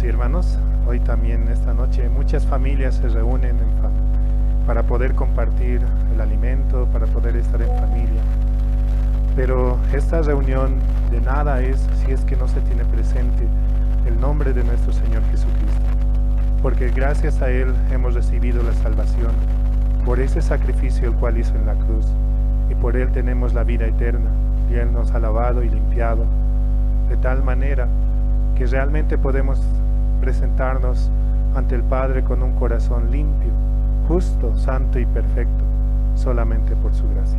Sí, hermanos, hoy también esta noche muchas familias se reúnen para poder compartir el alimento, para poder estar en familia. Pero esta reunión de nada es si es que no se tiene presente el nombre de nuestro Señor Jesucristo. Porque gracias a Él hemos recibido la salvación por ese sacrificio el cual hizo en la cruz. Y por Él tenemos la vida eterna. Y Él nos ha lavado y limpiado de tal manera que realmente podemos presentarnos ante el Padre con un corazón limpio, justo, santo y perfecto, solamente por su gracia.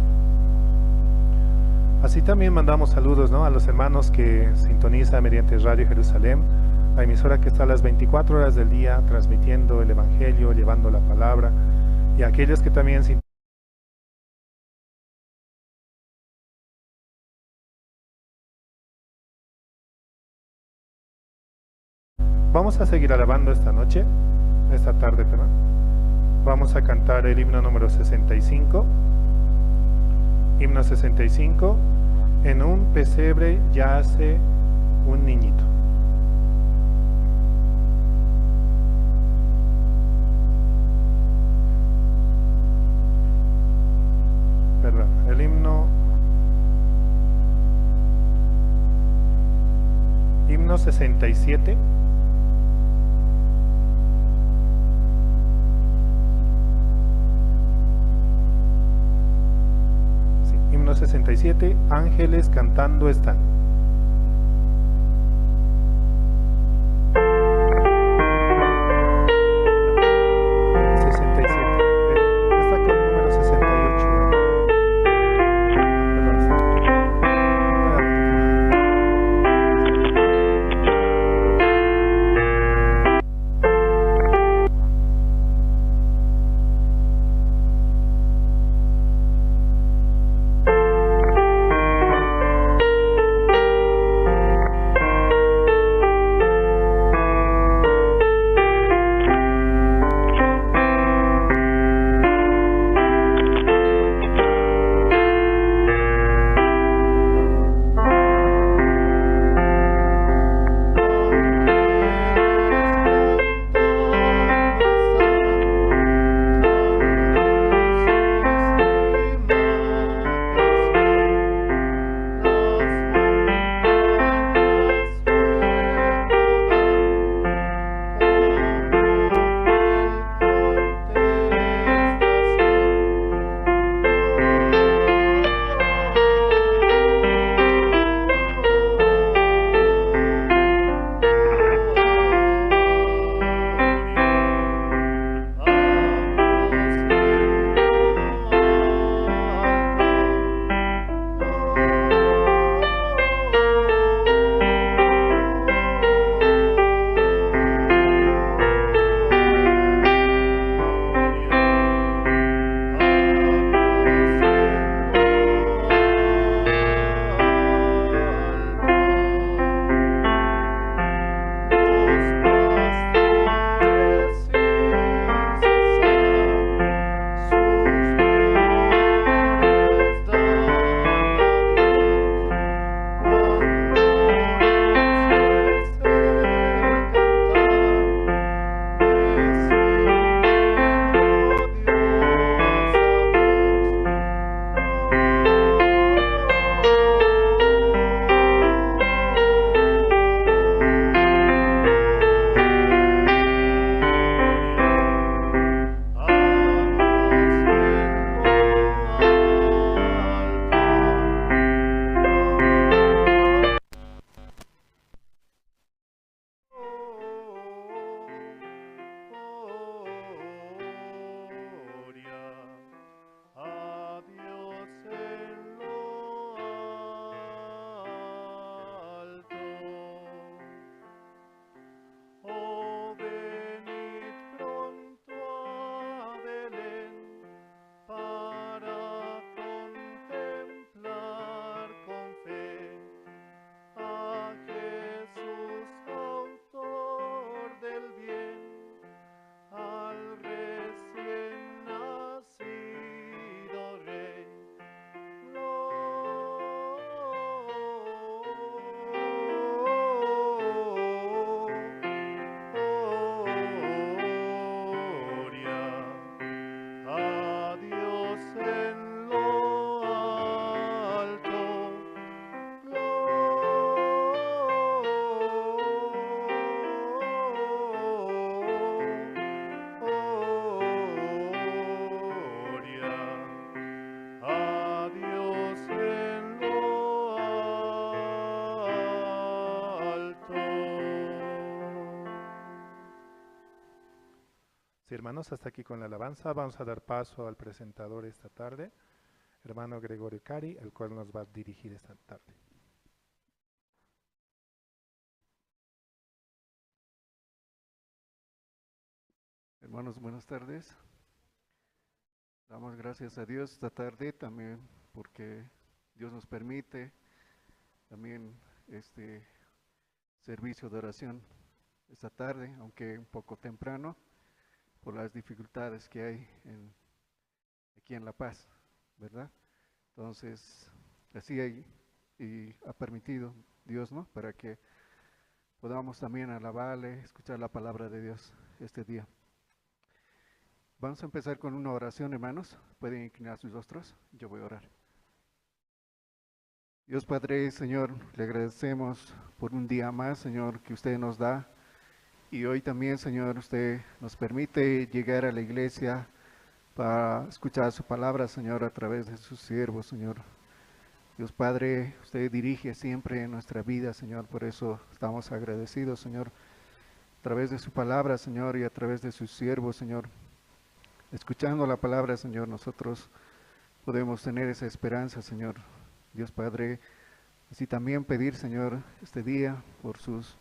Así también mandamos saludos, ¿no?, a los hermanos que sintonizan mediante Radio Jerusalén, la emisora que está a las 24 horas del día transmitiendo el Evangelio, llevando la palabra, y a aquellos que también sintonizan. Vamos a seguir alabando esta noche, esta tarde, perdón. Vamos a cantar el himno número 65. Himno 65. En un pesebre yace un niñito. Perdón, el himno 67. Himno 67, Ángeles cantando están. No, 67. Está con número 68. Perdón, sí. Sí, hermanos, hasta aquí con la alabanza. Vamos a dar paso al presentador esta tarde, hermano Gregorio Cari, el cual nos va a dirigir esta tarde. Hermanos, buenas tardes. Damos gracias a Dios esta tarde también porque Dios nos permite también este servicio de oración esta tarde, aunque un poco temprano, por las dificultades que hay aquí en La Paz, ¿verdad? Entonces, así hay y ha permitido Dios, ¿no? Para que podamos también alabarle, escuchar la palabra de Dios este día. Vamos a empezar con una oración, hermanos. Pueden inclinar sus rostros. Yo voy a orar. Dios Padre, Señor, le agradecemos por un día más, Señor, que usted nos da. Y hoy también, Señor, usted nos permite llegar a la iglesia para escuchar su palabra, Señor, a través de sus siervos, Señor. Dios Padre, usted dirige siempre nuestra vida, Señor, por eso estamos agradecidos, Señor, a través de su palabra, Señor, y a través de sus siervos, Señor. Escuchando la palabra, Señor, nosotros podemos tener esa esperanza, Señor. Dios Padre, así también pedir, Señor, este día por sus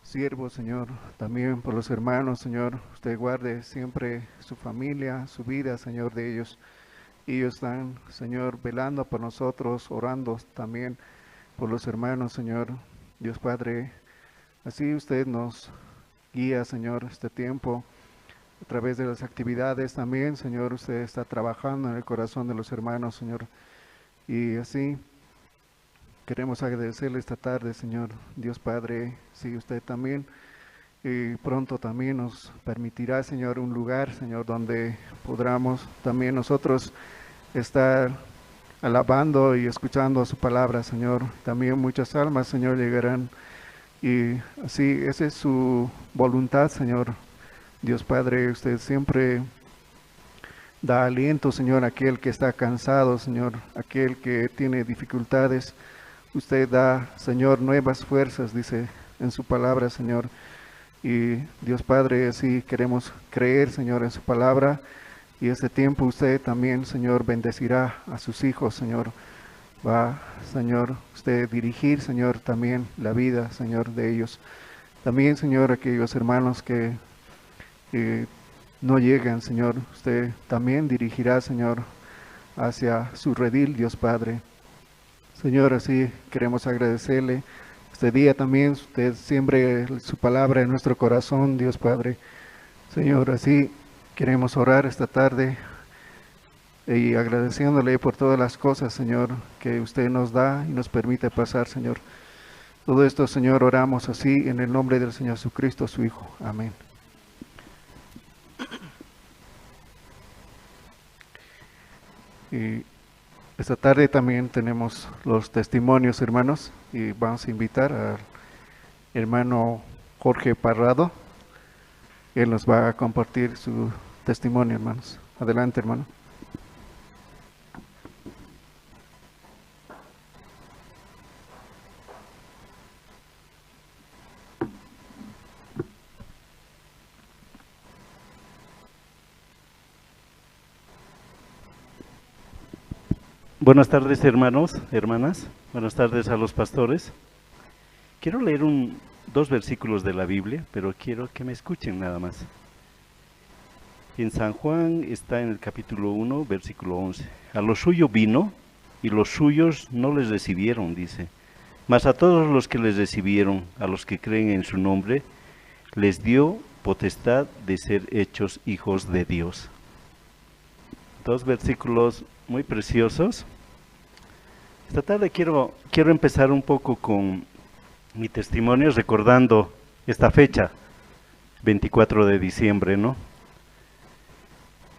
siervos, Señor, también por los hermanos, Señor. Usted guarde siempre su familia, su vida, Señor, de ellos. Ellos están, Señor, velando por nosotros, orando también por los hermanos, Señor. Dios Padre, así usted nos guía, Señor, este tiempo. A través de las actividades también, Señor, usted está trabajando en el corazón de los hermanos, Señor. Y así queremos agradecerle esta tarde, Señor. Dios Padre, sí, usted también. Y pronto también nos permitirá, Señor, un lugar, Señor, donde podamos también nosotros estar alabando y escuchando su palabra, Señor. También muchas almas, Señor, llegarán. Y así, esa es su voluntad, Señor. Dios Padre, usted siempre da aliento, Señor, a aquel que está cansado, Señor, aquel que tiene dificultades. Usted da, Señor, nuevas fuerzas, dice en su palabra, Señor. Y Dios Padre, así queremos creer, Señor, en su palabra. Y este tiempo usted también, Señor, bendecirá a sus hijos, Señor. Va, Señor, usted dirigir, Señor, también la vida, Señor, de ellos. También, Señor, aquellos hermanos que no llegan, Señor, usted también dirigirá, Señor, hacia su redil, Dios Padre. Señor, así queremos agradecerle este día también, usted siembre su palabra en nuestro corazón, Dios Padre. Señor, así queremos orar esta tarde y agradeciéndole por todas las cosas, Señor, que usted nos da y nos permite pasar, Señor. Todo esto, Señor, oramos así en el nombre del Señor Jesucristo, su Hijo. Amén. Y esta tarde también tenemos los testimonios, hermanos, y vamos a invitar al hermano Jorge Parrado. Él nos va a compartir su testimonio, hermanos. Adelante, hermano. Buenas tardes, hermanos, hermanas. Buenas tardes a los pastores. Quiero leer dos versículos de la Biblia, pero quiero que me escuchen nada más. En San Juan está en el capítulo 1, versículo 11. A lo suyo vino y los suyos no les recibieron, dice. Mas a todos los que les recibieron, a los que creen en su nombre, les dio potestad de ser hechos hijos de Dios. Dos versículos muy preciosos. Esta tarde quiero empezar un poco con mi testimonio recordando esta fecha, 24 de diciembre, ¿no?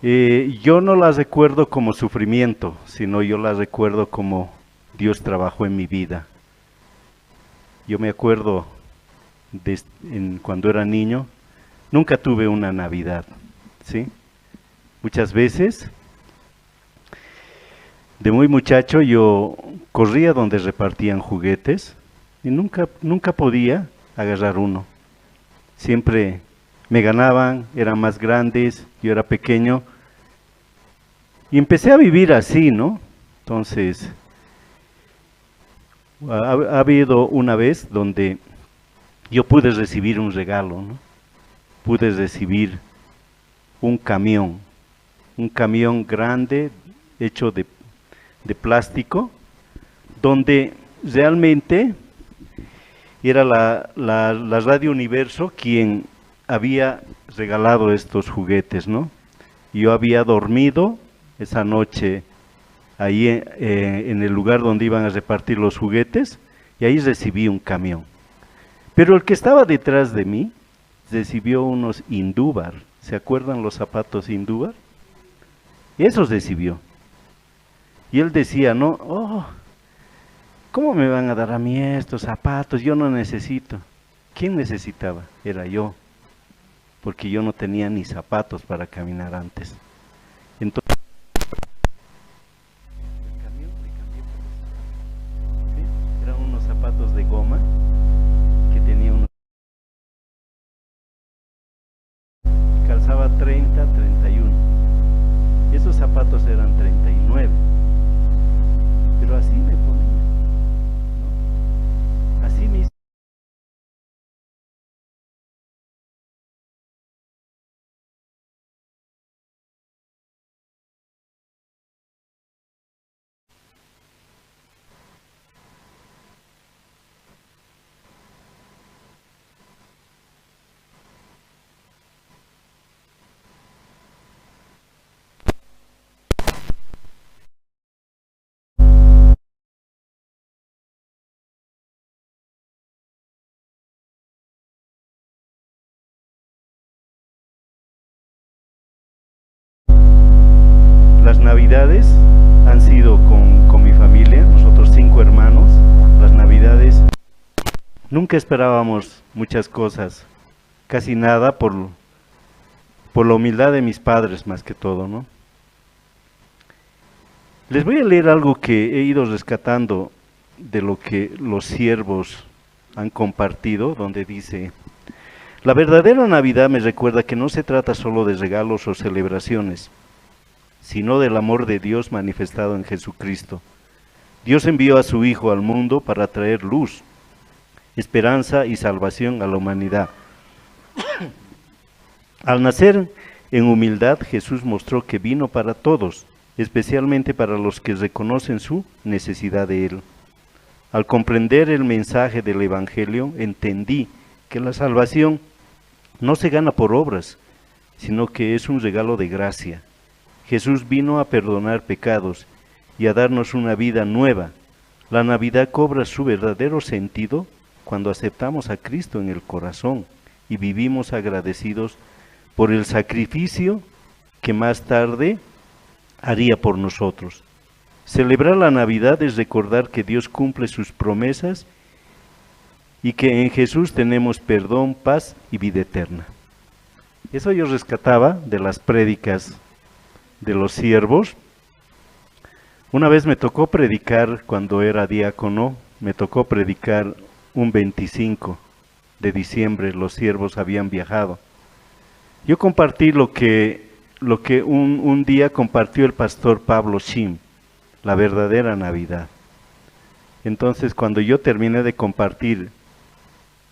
Yo no la recuerdo como sufrimiento, sino yo la recuerdo como Dios trabajó en mi vida. Yo me acuerdo cuando era niño, nunca tuve una Navidad, ¿sí? Muchas veces, de muy muchacho, yo corría donde repartían juguetes y nunca podía agarrar uno. Siempre Me ganaban, eran más grandes, yo era pequeño. Y empecé a vivir así, ¿no? Entonces, ha habido una vez donde yo pude recibir un regalo, ¿no? Pude recibir un camión grande hecho de plástico, donde realmente era la Radio Universo quien había regalado estos juguetes, ¿no? Yo había dormido esa noche ahí en el lugar donde iban a repartir los juguetes, y ahí recibí un camión. Pero el que estaba detrás de mí recibió unos Indúbar. ¿Se acuerdan los zapatos Indúbar? Esos recibió. Y él decía, no, oh, ¿cómo me van a dar a mí estos zapatos? Yo no necesito. ¿Quién necesitaba? Era yo, porque yo no tenía ni zapatos para caminar antes. Entonces, el camión le cambié por los zapatos, ¿sí? Eran unos zapatos de goma que tenía unos... Calzaba 30, 31. Esos zapatos eran 39. Pero así me ponía, ¿no? Así mismo. Las Navidades han sido con mi familia, nosotros 5 hermanos. Las Navidades nunca esperábamos muchas cosas, casi nada, por la humildad de mis padres más que todo, ¿no? Les voy a leer algo que he ido rescatando de lo que los siervos han compartido, donde dice: la verdadera Navidad me recuerda que no se trata solo de regalos o celebraciones, sino del amor de Dios manifestado en Jesucristo. Dios envió a su Hijo al mundo para traer luz, esperanza y salvación a la humanidad. Al nacer en humildad, Jesús mostró que vino para todos, especialmente para los que reconocen su necesidad de Él. Al comprender el mensaje del Evangelio, entendí que la salvación no se gana por obras, sino que es un regalo de gracia. Jesús vino a perdonar pecados y a darnos una vida nueva. La Navidad cobra su verdadero sentido cuando aceptamos a Cristo en el corazón y vivimos agradecidos por el sacrificio que más tarde haría por nosotros. Celebrar la Navidad es recordar que Dios cumple sus promesas y que en Jesús tenemos perdón, paz y vida eterna. Eso yo rescataba de las prédicas de los siervos. Una vez me tocó predicar, cuando era diácono, me tocó predicar un 25 de diciembre, los siervos habían viajado. Yo compartí lo que un día compartió el pastor Pablo Shim, la verdadera Navidad. Entonces, cuando yo terminé de compartir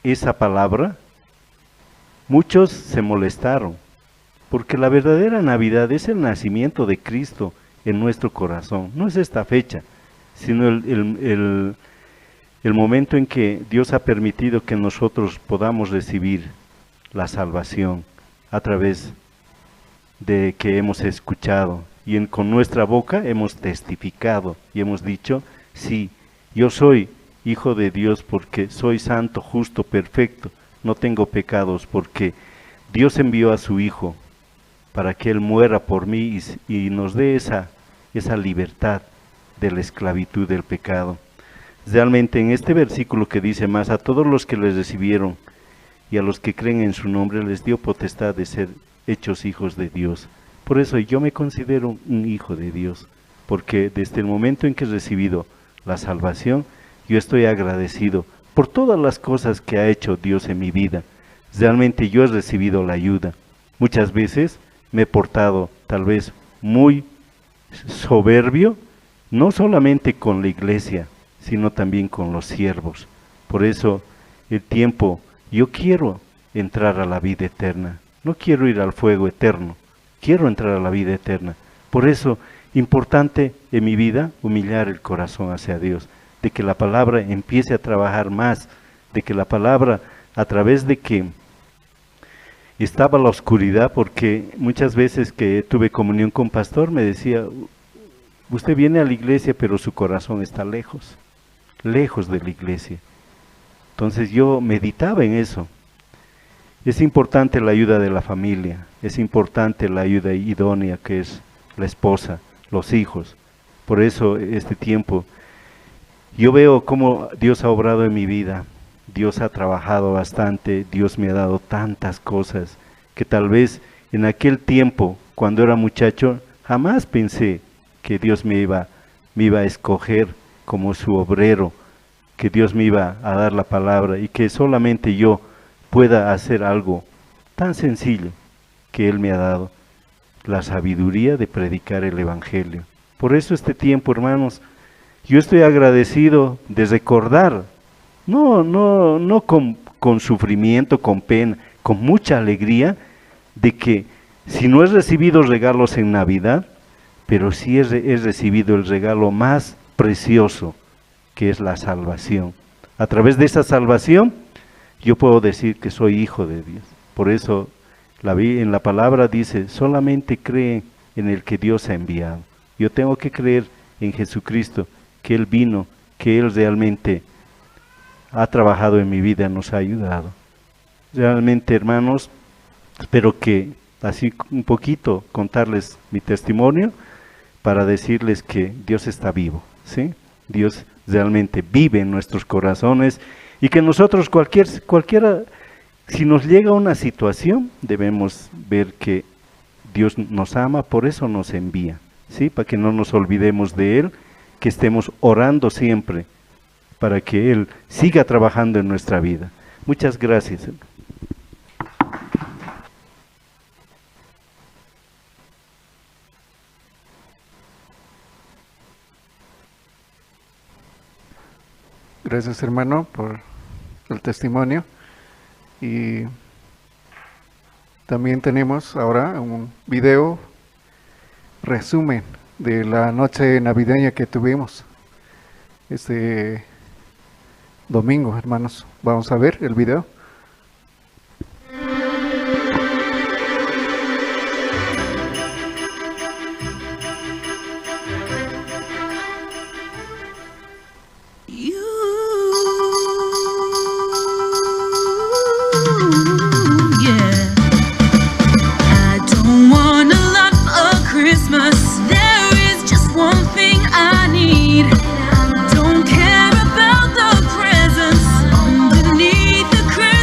esa palabra, muchos se molestaron, porque la verdadera Navidad es el nacimiento de Cristo en nuestro corazón. No es esta fecha, sino el momento en que Dios ha permitido que nosotros podamos recibir la salvación a través de que hemos escuchado y con nuestra boca hemos testificado y hemos dicho: sí, yo soy hijo de Dios porque soy santo, justo, perfecto, no tengo pecados, porque Dios envió a su Hijo para que Él muera por mí y nos dé esa libertad de la esclavitud del pecado. Realmente en este versículo que dice: más a todos los que les recibieron y a los que creen en su nombre les dio potestad de ser hechos hijos de Dios. Por eso yo me considero un hijo de Dios, porque desde el momento en que he recibido la salvación, yo estoy agradecido por todas las cosas que ha hecho Dios en mi vida. Realmente yo he recibido la ayuda. Muchas veces me he portado tal vez muy soberbio, no solamente con la iglesia, sino también con los siervos. Por eso el tiempo, yo quiero entrar a la vida eterna, no quiero ir al fuego eterno, quiero entrar a la vida eterna. Por eso, importante en mi vida, humillar el corazón hacia Dios, de que la palabra empiece a trabajar más, de que la palabra, a través de que estaba la oscuridad, porque muchas veces que tuve comunión con pastor me decía, usted viene a la iglesia, pero su corazón está lejos, lejos de la iglesia. Entonces yo meditaba en eso. Es importante la ayuda de la familia, es importante la ayuda idónea que es la esposa, los hijos. Por eso este tiempo, yo veo cómo Dios ha obrado en mi vida. Dios ha trabajado bastante, Dios me ha dado tantas cosas que tal vez en aquel tiempo, cuando era muchacho, jamás pensé que Dios me iba a escoger como su obrero, que Dios me iba a dar la palabra y que solamente yo pueda hacer algo tan sencillo que Él me ha dado, la sabiduría de predicar el Evangelio. Por eso este tiempo, hermanos, yo estoy agradecido de recordar, no con sufrimiento, con pena, con mucha alegría de que si no he recibido regalos en Navidad, pero sí he recibido el regalo más precioso, que es la salvación. A través de esa salvación, yo puedo decir que soy hijo de Dios. Por eso en la palabra dice, solamente cree en el que Dios ha enviado. Yo tengo que creer en Jesucristo, que Él vino, que Él realmente ha trabajado en mi vida, nos ha ayudado. Realmente, hermanos, espero que así un poquito contarles mi testimonio para decirles que Dios está vivo, ¿sí? Dios realmente vive en nuestros corazones y que nosotros cualquiera, si nos llega una situación, debemos ver que Dios nos ama, por eso nos envía, ¿sí? Para que no nos olvidemos de Él, que estemos orando siempre para que Él siga trabajando en nuestra vida. Muchas gracias. Gracias, hermano, por el testimonio. Y también tenemos ahora un video resumen de la noche navideña que tuvimos este domingo, hermanos. Vamos a ver el video. Don't care about the presents underneath the Christmas.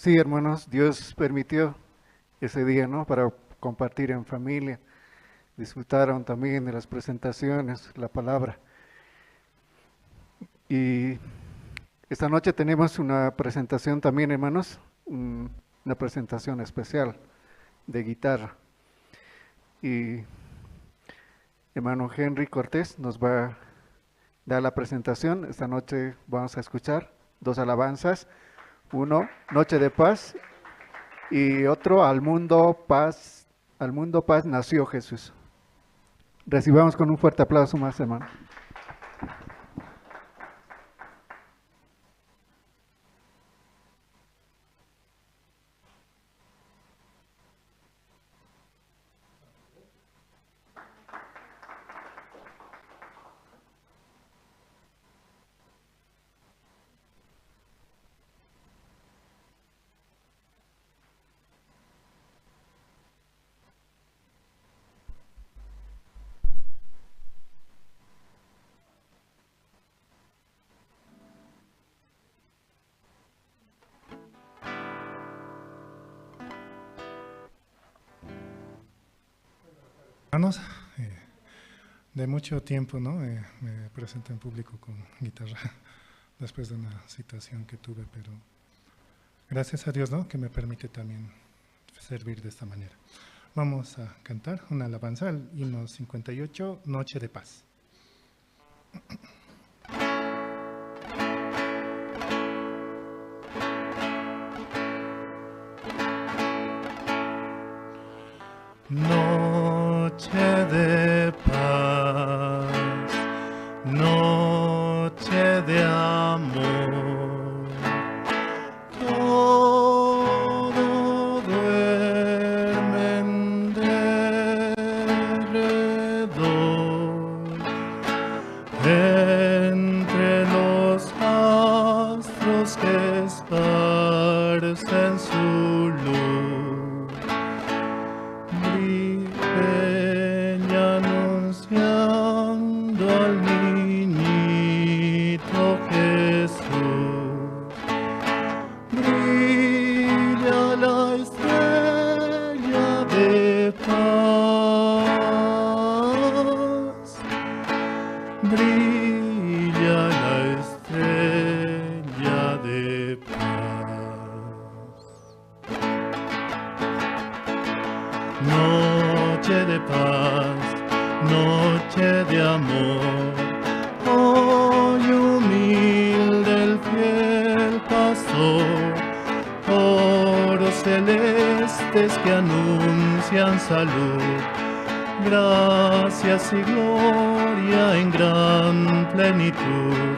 Sí, hermanos, Dios permitió ese día, ¿no? Para compartir en familia. Disfrutaron también de las presentaciones, la palabra. Y esta noche tenemos una presentación también, hermanos, una presentación especial de guitarra. Y hermano Henry Cortés nos va a dar la presentación. Esta noche vamos a escuchar dos alabanzas. Uno, Noche de Paz, y otro, Al Mundo Paz, Al Mundo Paz Nació Jesús. Recibamos con un fuerte aplauso más, hermano. Hermanos, de mucho tiempo, ¿no? Me presento en público con guitarra después de una situación que tuve, pero gracias a Dios, ¿no? Que me permite también servir de esta manera. Vamos a cantar una alabanza al himno 58, Noche de Paz. Noche de paz, noche de amor, todo duerme en derredor, entre los astros que esparcen su luz. Anunciando al niñito Jesús, brilla la estrella de paz, brilla la estrella de paz. Noche de paz, noche de amor, hoy humilde el fiel pastor, coros celestes que anuncian salud, gracias y gloria en gran plenitud,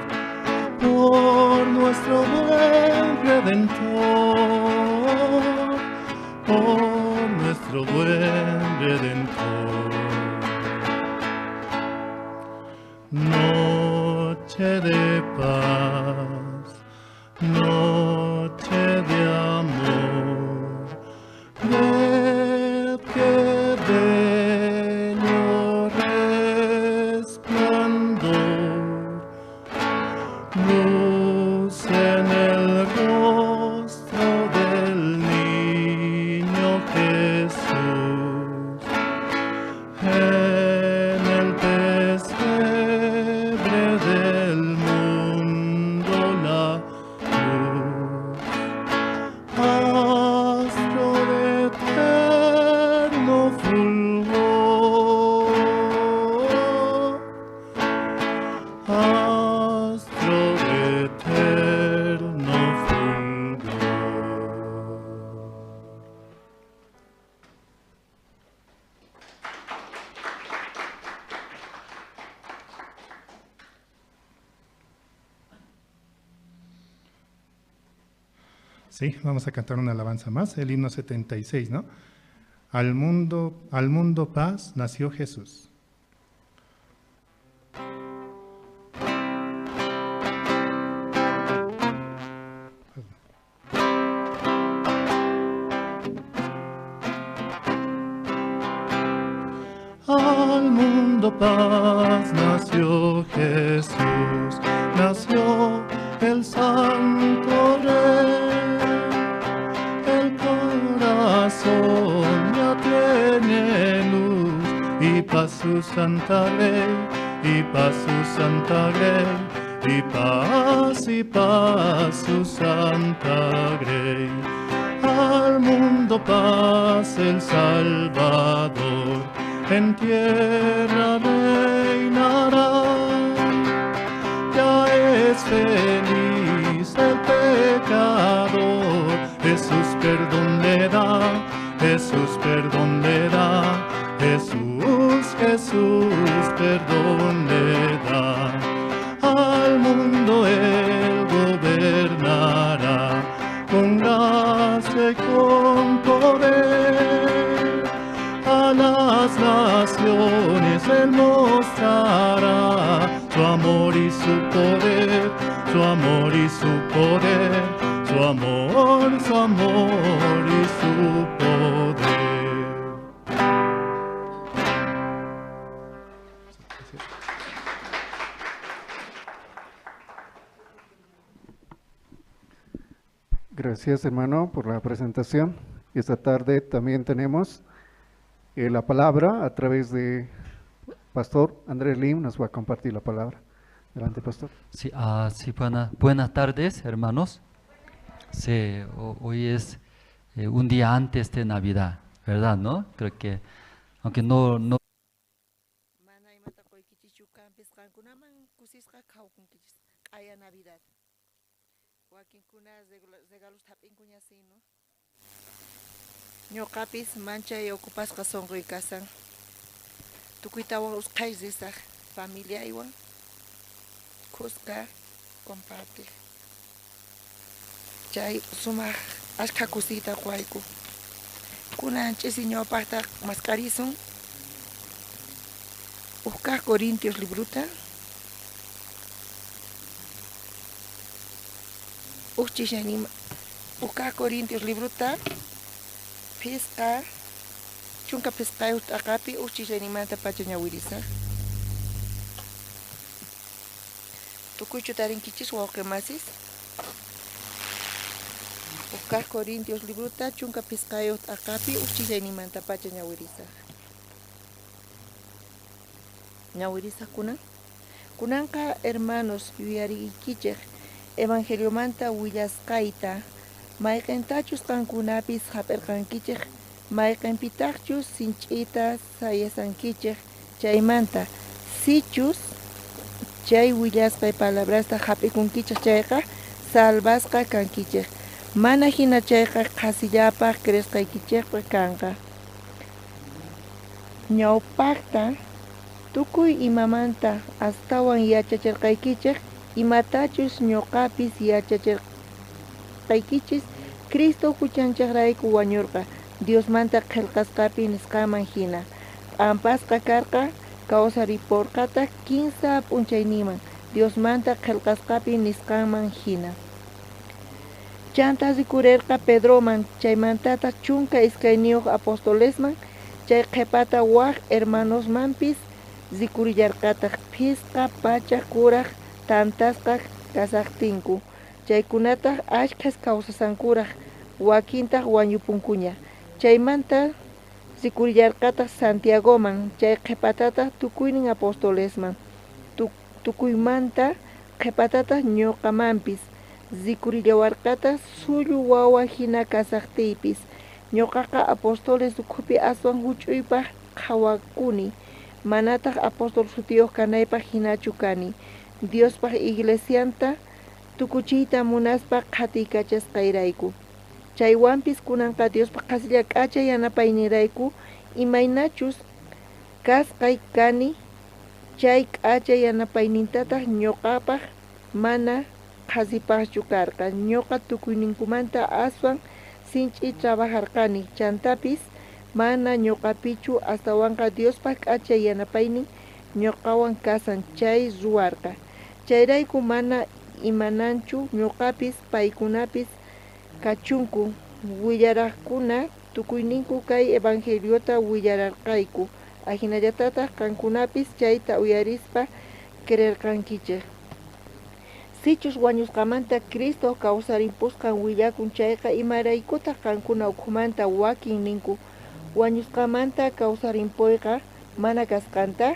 por nuestro buen Redentor, por nuestro buen Redentor. Noche de paz, noche de amor, ved qué bello resplandor, luz en el rostro del niño Jesús, en el pesebre del mundo la luz, astro de eterno fulgor, astro de eterno fulgor. Sí, vamos a cantar una alabanza más, el himno 76, ¿no? Al mundo paz nació Jesús. Al mundo paz nació Jesús, nació el Santo Rey. y paz su santa ley, y paz su santa ley, y paz su santa grey. Al mundo paz el Salvador, en tierra reinará. Ya es feliz el pecador, Jesús perdón le da, Jesús perdón le da, Jesús, Jesús perdón le da. Al mundo él gobernará, con gracia y con poder. A las naciones él mostrará su amor y su poder, su amor y su poder, su amor y su poder. Gracias, hermano, por la presentación. Esta tarde también tenemos la palabra a través de Pastor Andrés Lim, nos va a compartir la palabra. Adelante, pastor. Sí, sí, buenas tardes, hermanos. Sí, hoy es un día antes de Navidad, ¿verdad? ¿No? Creo que, aunque no. Mana imata qoykichikchu kanpis qankunaman kusisqa kawkunkichis q'aya Navidad. Wakinkuna regalos hap'inkuña sí, ¿no? Ñuqapis manchay ocupasqa sunquy kasan. Tukuytawan usqhay risaq familiaywan kuska compartir. Chay sumaq ashkha kusiyta quwayku. Kunan ch'isi ñawpaqta mask'arisun Huk Corintios libruta. Huk Corintios libruta pisqa chunka pisqayuq t'aqapi huk ch'ishaynimanta pacha ñawirisaq. Tukuychu tarinkichis wawqi masis. Huk Corintios libruta chunka pisqayuq t'aqapi huk ch'ishaynimanta pacha ñawirisaq. Ñawirisaq kunan. Kunanqa hermanos yuyariykichej evangeliomanta willasqayta mayqintachus qankunapis hap'irqankichej mayqinpitaqchus sinch'ita sayasankichej chaymanta sichus chay willasqay palabrasta hap'ikunkichej chayqa salvasqa kankichej mana hina chayqa qhasillapaq creesqaykichejpa kanqa. Ñawpaqta tukuy imamanta astawan yachachirqaykichej imatachus ñuqapis yachachirqaykichis Cristo huchanchejrayku wañurqa Diosmanta qillqasqapi nisqaman hina p'ampasqa karqa kawsaripurqataq kinsa p'unchayninman Diosmanta qillqasqapi nisqanman hina. Chanta rikurirqa Pedroman chaymantataq chunka iskayniyuq apostolesman chay qhipata wak hermanosmanpis rikurillarqataq phisqa pachak kuraq tantasqa kasaqtinku chaykunataq ashkhas kawsasankuraq wakintaq wañupunkuña. Chaymanta rikurillarqataq Santiagoman chay qhipatataq tukuynin apostolesman tukuymanta qhipatataq ñuqamanpis rikurillawarqataq sullu wawa hina kasaqtiypis ñuqaqa apostoles ukhupi aswan huch'uypaq qhawakuni manataq apóstol sutiyuq kanaypaq hinachu kani Diospaq iglesianta tukuchiyta munaspa qhatiykachasqayrayku. Chaywanpis kunanqa Diospaq qhasilla k'acha yanapaynirayku imaynachus kasqay kani chay k'acha yanapaynintataq ñuqapaq mana qhasipaqchu karqa. Ñuqa tukuyninkumanta aswan sinch'i trabajarqani chantapis mana ñuqapichu astawanqa Diospaq k'acha yanapaynin ñuqawan kasan chay ruwarqa. Chayrayku mana imananchu ñuqapis paykunapis kachunku willaraqkuna tukuyninku kay evangeliota willararqayku ajinallatataq qankunapis chayta uyarispa creerqankichej. Sichus wañusqamanta Cristo kawsarimpusqan willakun chayqa imaraykutaq qankuna ukhumanta wakin ninku wañusqamanta kawsarimpuyqa mana kasqanta?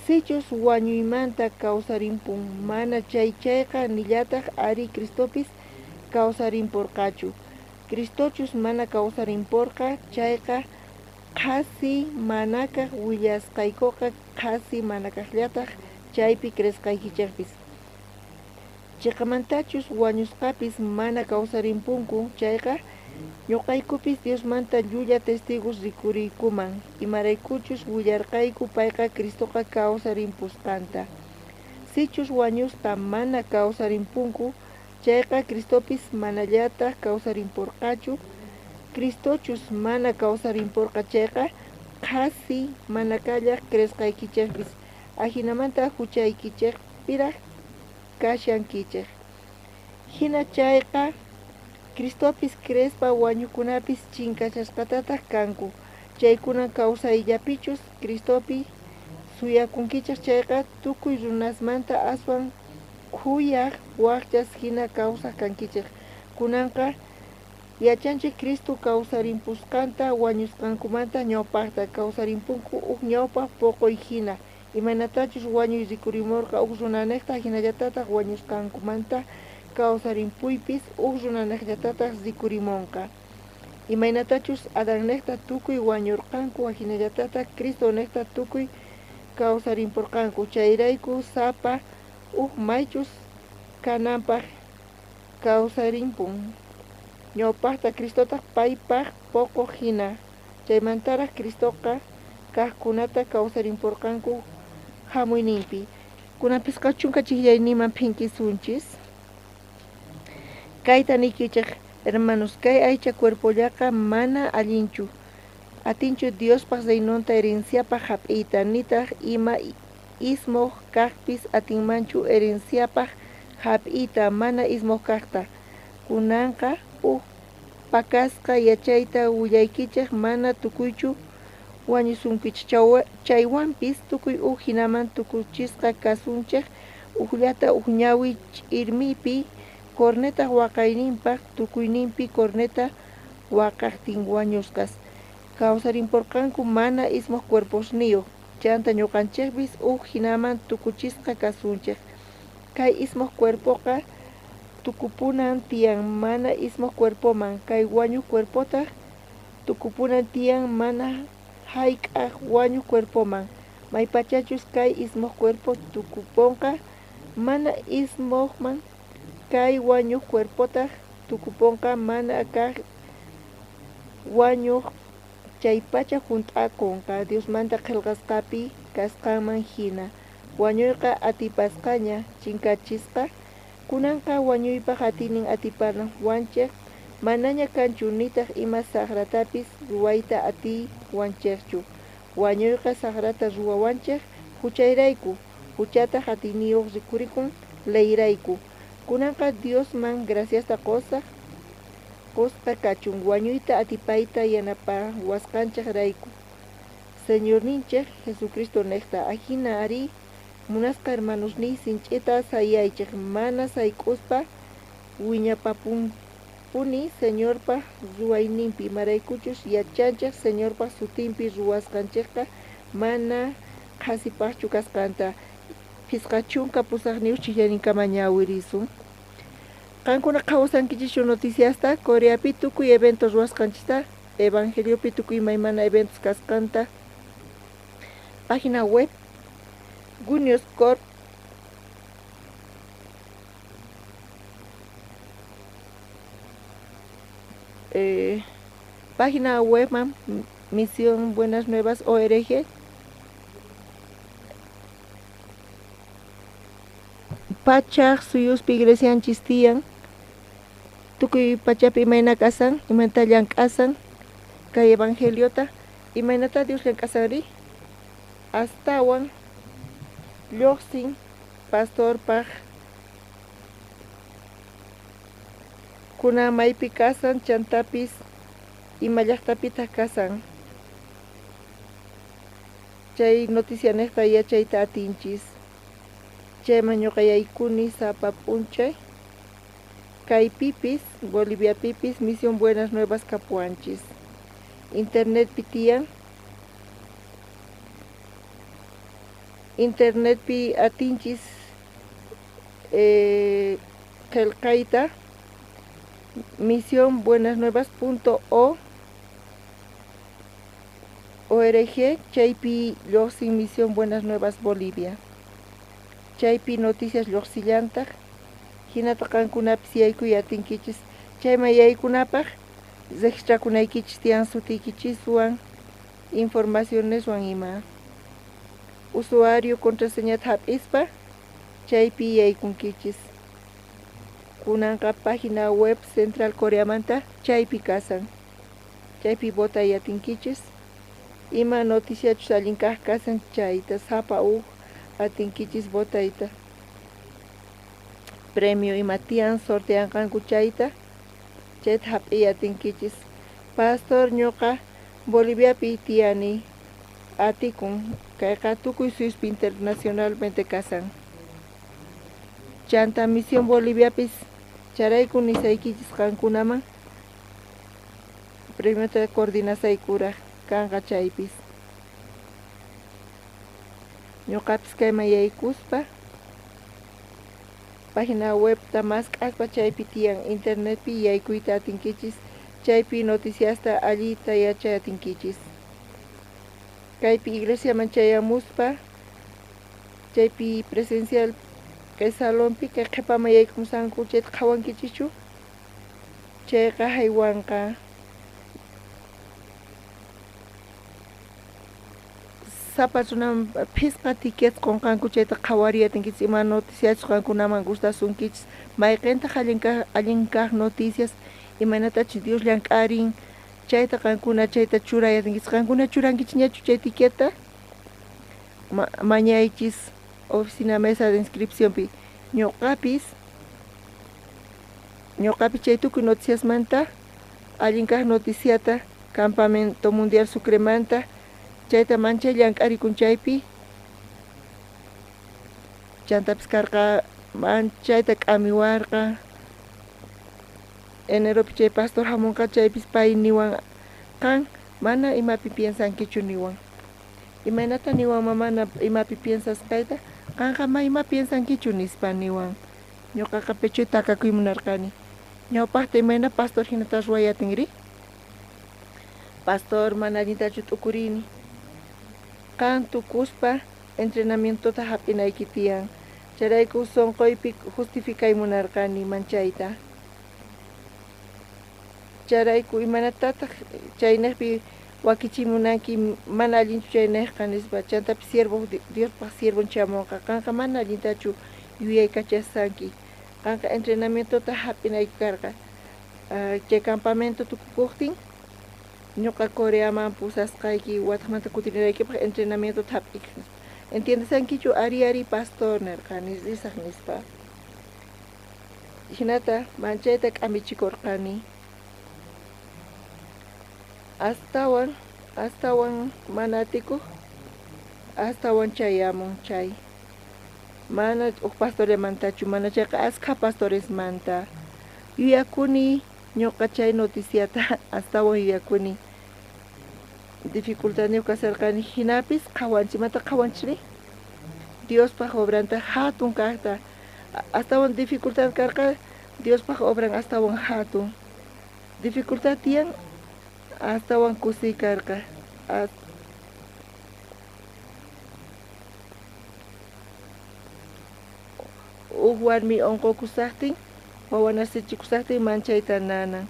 Sichus wañuymanta kawsarimpun mana chay chayqa, nillataj ari Cristopis kawsarimporqachu. Cristochus mana kawsarimporqa chayqa, qhasi manakaj willasqaykoqa qhasi manakajllataj chaypi creesqaykichejpis. Cheqamantachus wañusqapis mana kawsarimpunku chayqa, ñuqaykupis Diosmanta llulla testigos rikuriykuman, imaraykuchus willarqayku payqa Cristoqa kawsarimpusqanta. Sichus wañusqa mana kawsarimpunku chayqa, Cristopis manallataj kawsarimporqachu. Cristochus mana kawsarimporqa chayqa, qhasi manakallaj creesqaykichejpis, ajinamanta juchaykichejpiraj kashankichej. Jina chayqa, Cristopis creespa wañukunapis chinkachasqatataj kanku. Chaykuna kawsayllapichus Cristopi suyakunkichej chayqa, tukuy runasmanta aswan khuyaj wajchas jina kawsaj kankichej. Kunanqa yachanchej Cristo kawsarimpusqanta wañusqankumanta ñawpajta kawsarimpunku uj ñawpaj poqoy jina, imaynatachus wañuy rikurimorqa uj runanejta, jinallatataj wañusqankumanta kawsarimpuypis uj runanejllatataj rikurimonqa. Imaynatachus Adannejta tukuy wañurqanku, ajinallatataj Cristonejta tukuy kawsarimporqanku. Chayrayku sapa uj maychus kananpaj kawsarimpun. Ñawpajta Cristotaj paypaj poqoj jina, chaymantaraj Cristoqa kajkunata kawsarimporqanku jamuyninpi. Kunanpisqa chunka chijllayninman phinkisunchis. Kayta niykichej, hermanos, kay aycha cuerpollaqa mana allinchu, atinchu Diospaj reinonta herenciapaj hap'iyta, nitaj ima ismoj kajpis atinmanchu herenciapaj hap'iyta mana ismoj kajta. Kunanqa uj pakasqa yachayta willaykichej, mana tukuychu wañusunkichej, chaywanpis tukuy uj jinaman tukuchisqa kasunchej, ujllata uj ñawi ch'irmipi corneta waqayninpaj tukuyninpi corneta waqajtin wañusqas kawsarimporqanku mana ismoj cuerposniyoj, chanta ñuqanchejpis uj jinaman tukuchisqa kasunchej. Kay ismoj cuerpoqa tukupunan tiyan mana ismoj cuerpoman, kay wañuj cuerpotaj tukupunan tiyan mana jayk'aj wañuj cuerpoman. Maypachachus kay ismoj cuerpo tukuponqa mana ismojman, kay wañuj cuerpotaj tukuponqa mana kaj wañuj, chaypacha junt'akonqa Diosmanta qhelqasqapi kasqanman jina. Wañuyqa atipasqaña chinkachisqa, kunanqa wañuypaj atiynin atipanawanchej manaña kanchu, nitaj ima sajratapis ruwayta atiwanchejchu. Wañuyqa sajrata ruwawanchej juchayrayku, juchataj atiyniyoj rikurikun leyrayku. Kunanqa Diosman graciasta qosqa kachun wañuyta atipayta yanapawasqanchejrayku. Señorninchej Jesucristo nejta. Ajina ari, munasqa hermanosniy, sinch'ita sayaychej, mana sayk'uspa wiñapapunpuni Señorpaj ruwayninpi, imaraykuchus yachanchej Señorpaj sutinpi ruwasqanchejqa mana qhasipajchu kasqanta. 58 chijllaninkama ñawirisun. Qankuna qhawasankichischu noticiasta, Coreapi tukuy eventos ruwasqanchista, Evangeliopi tukuy imaymana eventos kasqanta. Página web Gunios Corp página web Misión Buenas Nuevas ORG. Pachaj suyuspi iglesianchis tiyan, tukuy pachapi imayna kasan, imaynata llank'asan kay evangeliota, imaynata Dios llank'asanri, astawan lluqsin pastorpaj kunan maypi kasan, chantapis ima llaqtapitaq kasan. Chay noticianejta yachayta atinchis. Chayman ñuqa yaykuni sapa p'unchay. Kaypipis, Boliviapipis, Misión Buenas Nuevas kapuwanchis. Internetpi tiyan. Internetpi atinchis qillqayta misionbuenasnuevas.org chaypi lluqsin Misión Buenas Nuevas Bolivia. Chaypi noticias lluqsillantaq hinata qankunapis yaykuy atinkichis. Chayman yaykunapaq registrakunaykichis tiyan sutiykichiswan informacioneswan ima. Usuario contraseñata hap'ispa chaypi yaykunkichis. Kunanqa página web Central Coreamanta chaypi kasan. Chaypi votay atinkichis. Ima noticiachus allin kaq kasan chayta sapa uj atinkichis votayta. Premio ima tiyan sorteanqanku chayta chayta hap'iy atinkichis. Pastor ñuqa Boliviapi tiyani atikun kayqa tukuy suyuspi internacionalmente kasan. Chanta Misión Boliviapis charayku nisaykichis qankunaman premiota coordinasaykuraj kanqa chaypis. Ñuqapis kayman yaykuspa página webta mask'aspa chaypi tiyan internetpi yaykuyta atinkichis chaypi noticiasta allita yachay atinkichis. Kaypi iglesiaman chayamuspa chaypi presencial kay salonpi kay qhipaman yaykumusqanku chayta qhawankichischu chayqa haywanqa. Sapa runaman phisqa tickets qunqanku chayta qhawariy atinkichis ima noticiachus qankunaman gustasunkichis mayqintaq allin kaq noticias imaynatachus Dios llank'arin chayta qankuna chayta churay atinkichis. Qankuna churankichisñachu chay ticketta mañaychis oficina mesa de inscripcionpi. Ñuqapis chay tukuy noticiasmanta allin kaq noticiata Campamento Mundial Sucremanta chayta manchay llank'arikun chaypi chantapis karqa manchayta k'amiwarqa. Eneropi chay pastor hamunqa chaypis pay niwan qan mana imapi piensankichu niwan. Imaynata niwan mana imapi piensasqayta qanqa ma ima piensankichu nispa niwan. Ñuqaqa pechoyta takakuy munarqani. Ñawpaqta imayna pastor hinata ruway atinri? Pastor mana allintachu t'ukurini. Qan tukuspa entrenamientota hap'inayki tiyan. Chayrayku sunquypi justificay munarqani manchayta. Chayrayku imaynatataq chayniqpi wakichimunanki mana allinchu chayniqqa nispa. Chantapis siervo Diospaq siervon chamunqa. Qanqa mana allintachu yuyaykachasqanki. Qanqa entrenamientota hap'inayki karqa. Chay campamento tukukuqtin ñuqa Coreaman pusasqayki wataqmanta kutirinaykipaq entrenamientota hap'ik. ¿Entiendesankichu? Ari ari pastor nirqani risaq nispa. Hinata manchayta k'amichikurqani. Astawan mana atikuq astawan chayamun chay. Mana uj pastoremantachu mana chayqa askha pastoresmanta. Yuyakuni ñuqa chay noticiata astawan yuyakuni. Dificultadniyuq kasarqani hinapis qhawanchimanta qhawanchikri Diospaq obranta hatun kaqta. Astawan dificultad karqa Diospaq obran astawan hatun. Dificultad tiyan astawan kusiy karqa. Uj warmi unqukusaqtin wawa nasichikusaqtin manchayta nanan.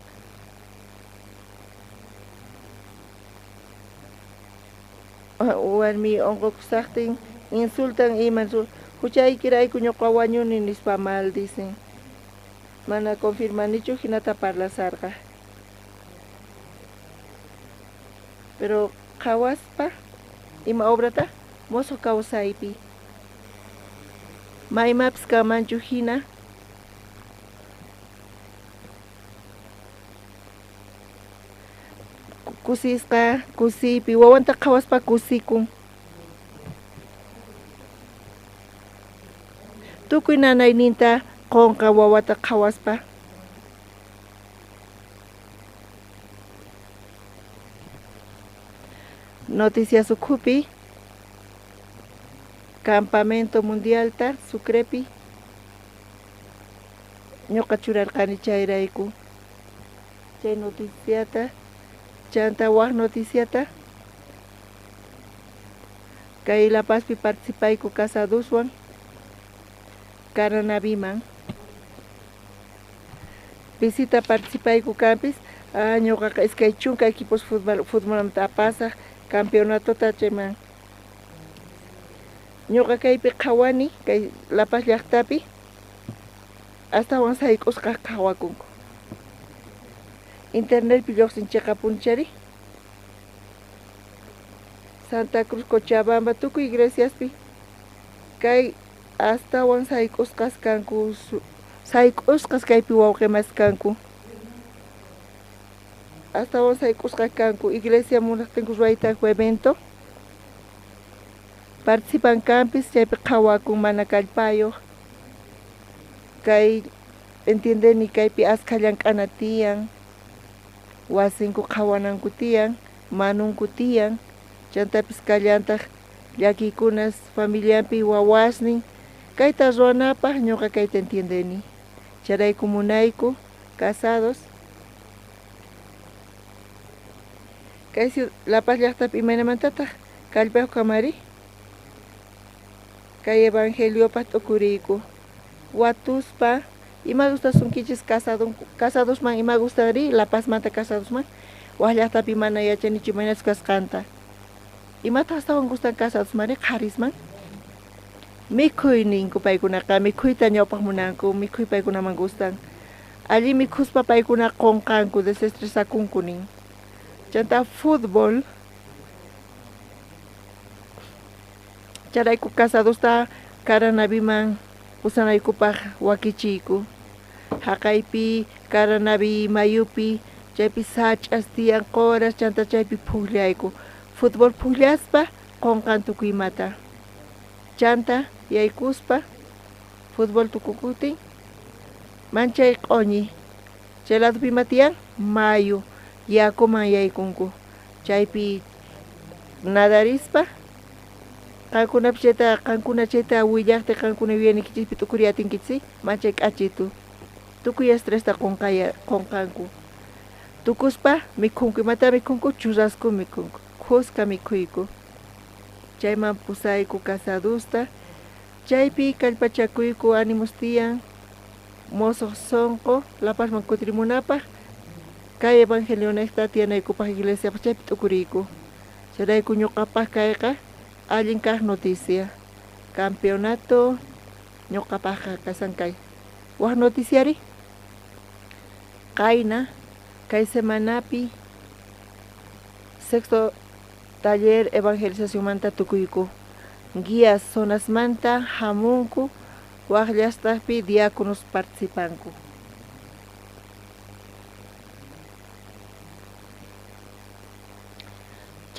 Warmi unqukusaqtin insultan iman huchaykirayku ñuqa wañuni nispa maldicen. Mana confirmanichu hinata parlasarqa. Pero qhawaspa ima obrata mozo kawsaypi. Maymapis kamanchu hina kusisqa kusiypi wawanta qhawaspa kusikun. Tukuy nanayninta qunqa wawata qhawaspa. Noticias ukhupi Campamento mundialta Sucrepi ñuqa churarqani chayrayku. Chay noticiata chanta waj noticiata kay La Pazpi participayku casadoswan Caranaviman. Visita participayku kanpis, ñuqaqa 20 equipos futbolmanta apasaj campeonatota chayman. Ñuqa kaypi qhawani kay La Paz llaqtapi astawan sayk'usqa qhawakunku. Internetpi lluqsin chiqapunchari. Santa Cruz, Cochabamba, tukuy iglesiaspi kay astawan sayk'usqas kanku, sayk'usqas kaypi wawqimas kanku. Astawan sayk'usqa kanku iglesia munaqtinku ruwayta evento. Participan kanpis chaypi qhawakun mana kallpayuq. Kay entiendeni kaypi askha llank'ana tiyan, wasinku qhawananku tiyan, manunku tiyan, chantapis kallantaq llakiykunas familianpi wawasnin. Kayta ruwanapaq ñuqa kayta entiendeni. Chayrayku munayku casados. Kay La Paz llaqtapi imaynamantataq kallpayuq kamari? Kay evangeliopaq t'ukuriyku. Watuspa ima gustasunkichis casadosman ima gustanri La Pazmanta casadosman waj llaqtapi mana yachanichu imaynachus kasqanta. Imataq astawan gustan casadosmanri qharisman? Mikhuy ninku paykunaqa, mikhuyta ñawpaq munanku, mikhuy paykunaman gustan. Allí mikhuspa paykuna qunqanku, desestresakunku nin. Chanta fútbol. Chayrayku casadosta Caranaviman pusanaykupaq wakichiyku. Haqaypi Caranavi mayupi chaypi sach'as tiyan qoras chanta chaypi puqllayku. Fútbol puqllaspa qunqan tukuy imata. Chanta yaykuspa fútbol tukukutin manchay q'uñi. Chay ladopi ima tiyan mayu yakuman yaykunku. Chaypi nadarispa qankunapis chayta qankuna chayta willaqti qankuna yuyayniykichispi t'ukuriyatinkichis manchay k'achitu. Tukuy estresta qunqanku. Tukuspa mikhunku, imata mikhunku churrasco mikhunku, khuska mikhuyku. Chayman pusayku casadusta, chaypi kallpachakuyku animus tiyan mosoq sunqu La Pazman kutirimunapaq kay evangelionejta tiyanaykupaq iglesiapaq chaypi t'ukuriyku. Chayrayku ñuqapaq kayqa allin kaq noticia. Campeonato ñuqapaqqa kasan kay. Waj noticiari? Qayna kay semanapi sexto taller evangelizacionmanta tukuyku. Guías zonasmanta hamunku waj llaqtapi diáconos participanku.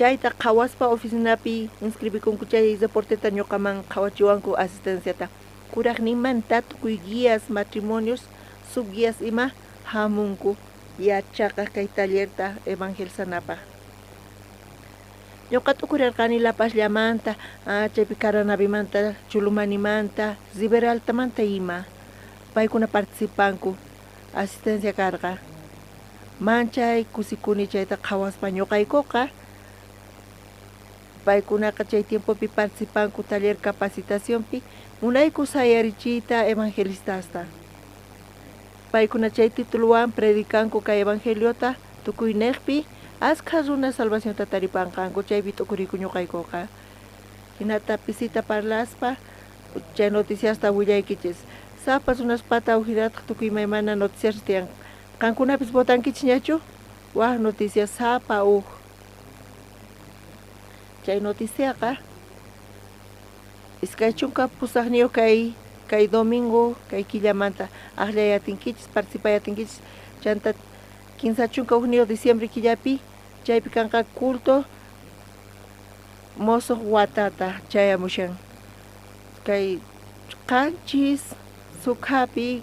Chayta qhawaspa oficinapi inscribikunku chay reporteta ñuqaman qhawachiwanku asistenciata. Kuraqninmanta tukuy guías, matrimonios, subguías ima hamunku yachaqaq kay tallerta evangelizanapaq. Ñuqa t'ukurarqani La Pazllamanta, chaypi Caranavimanta, Chulumanimanta, Riberaltamanta ima. Paykuna participanku, asistencia karqa. Manchay kusikuni chayta qhawaspa ñuqaykuqa. Paykunaqa chay tiempopi participanku taller capacitacionpi, munayku sayarichiyta evangelistasta. Paykuna chay tituluwan predicanku kay evangeliota tukuynejpi askha runa salvacionta taripanqanku chaypi t'ukuriyku ñuqaykuqa. Hinata pisita parlaspa chay noticiasta willaykichis. Sapa runaspata ujinataq tukuy imaymana noticias tiyan. Qankunapis votankichis ñachu? Waj noticias sapa uj. Chay noticiaqa 28 kay domingo kay killamanta aqllayatinkichis participayatinkichis chanta 31 diciembre killapi chaypi kanqa culto mosoq watata chayamushan. Kay qanchis sukhapi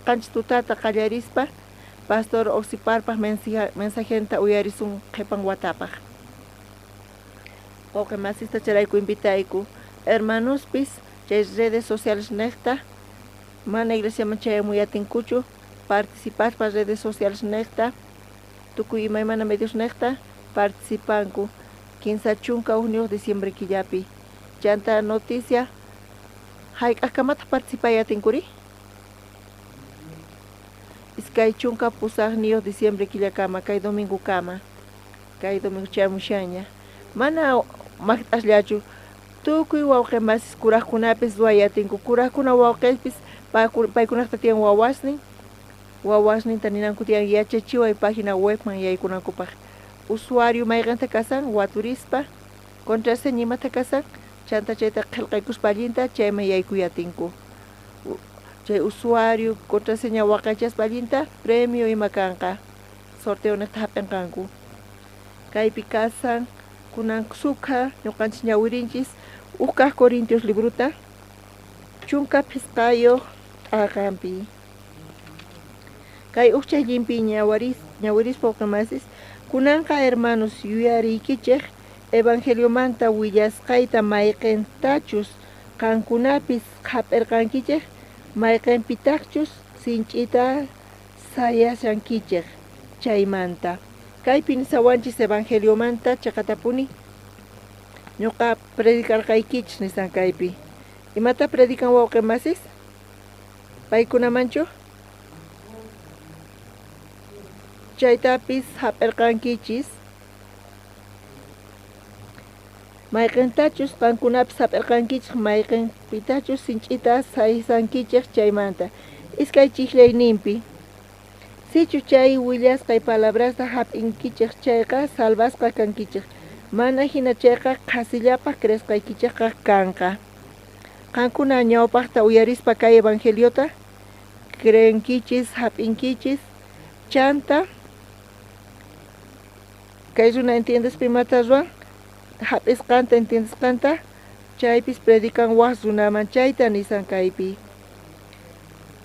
qanchis tutata qallarispa pastor Oxiparpaq mensajenta uyarisun qhipan watapaq. Wawqi masista chayrayku invitayku Hermanospis chay redes sociales nejta mana iglesiaman chayamuyatinkuchu participaspa redes sociales nejta tukuy imaymana medios nejta participanku 31 diciembre killapi. Chanta noticia hayk'aqkamataq participayatinkuri? 28 diciembre killakama kay domingokama. Kay domingo chayamushanña. Mana maqt'asllachu tukuy wawqi masis kuraqkunapis ruwayatinku. Kuraqkuna wawqipis paykunaqta tiyan wawasnin. Wawasninta ninanku tiyan yachachiway página webman yaykunankupaq. Usuario mayqinta kasan waturispa contraseña imata kasan chanta chayta qillqaykuspa allinta chayman yaykuyatinku. Chay usuario contraseña waqaychaspa allinta premio ima kanqa sorteo niqta hap'inqanku. Kaypi kasan kunan sukha ñuqanchis ñawirinchis huk kaq Corintios libruta 15 t'aqanpi. Kay uqchay llimpi ñawirispa wawqimasis kunanqa hermanos yuyariykichej evangeliomanta willasqayta mayqintachus qankunapis hap'irqankichej mayqinpitaqchus sinch'ita sayashankichej chaymanta. Kaypi nisawanchis evangeliomanta chaqatapuni ñuqa predicarqaykichis nisan kaypi. Imata predican wawqimasis? Paykunamanchu? Chaytapis hap'irqankichis mayqintachus qankunapis hap'irqankichej mayqinpitachus sinch'ita saysankichej chaymanta. Iskay chijllayninpi sichu chay willasqay palabrasta hap'inkichej chayqa salvasqa kankichej. Mana hina chayqa qhasillapaq creesqaykichejqa kanqa. Qankuna ñawpaqta uyarispa kay evangeliota creenkichis hap'inkichis chanta kay runa entiendespa imata ruwan hap'isqanta entiendesqanta chaypis predican waj runaman chayta nisan kaypi.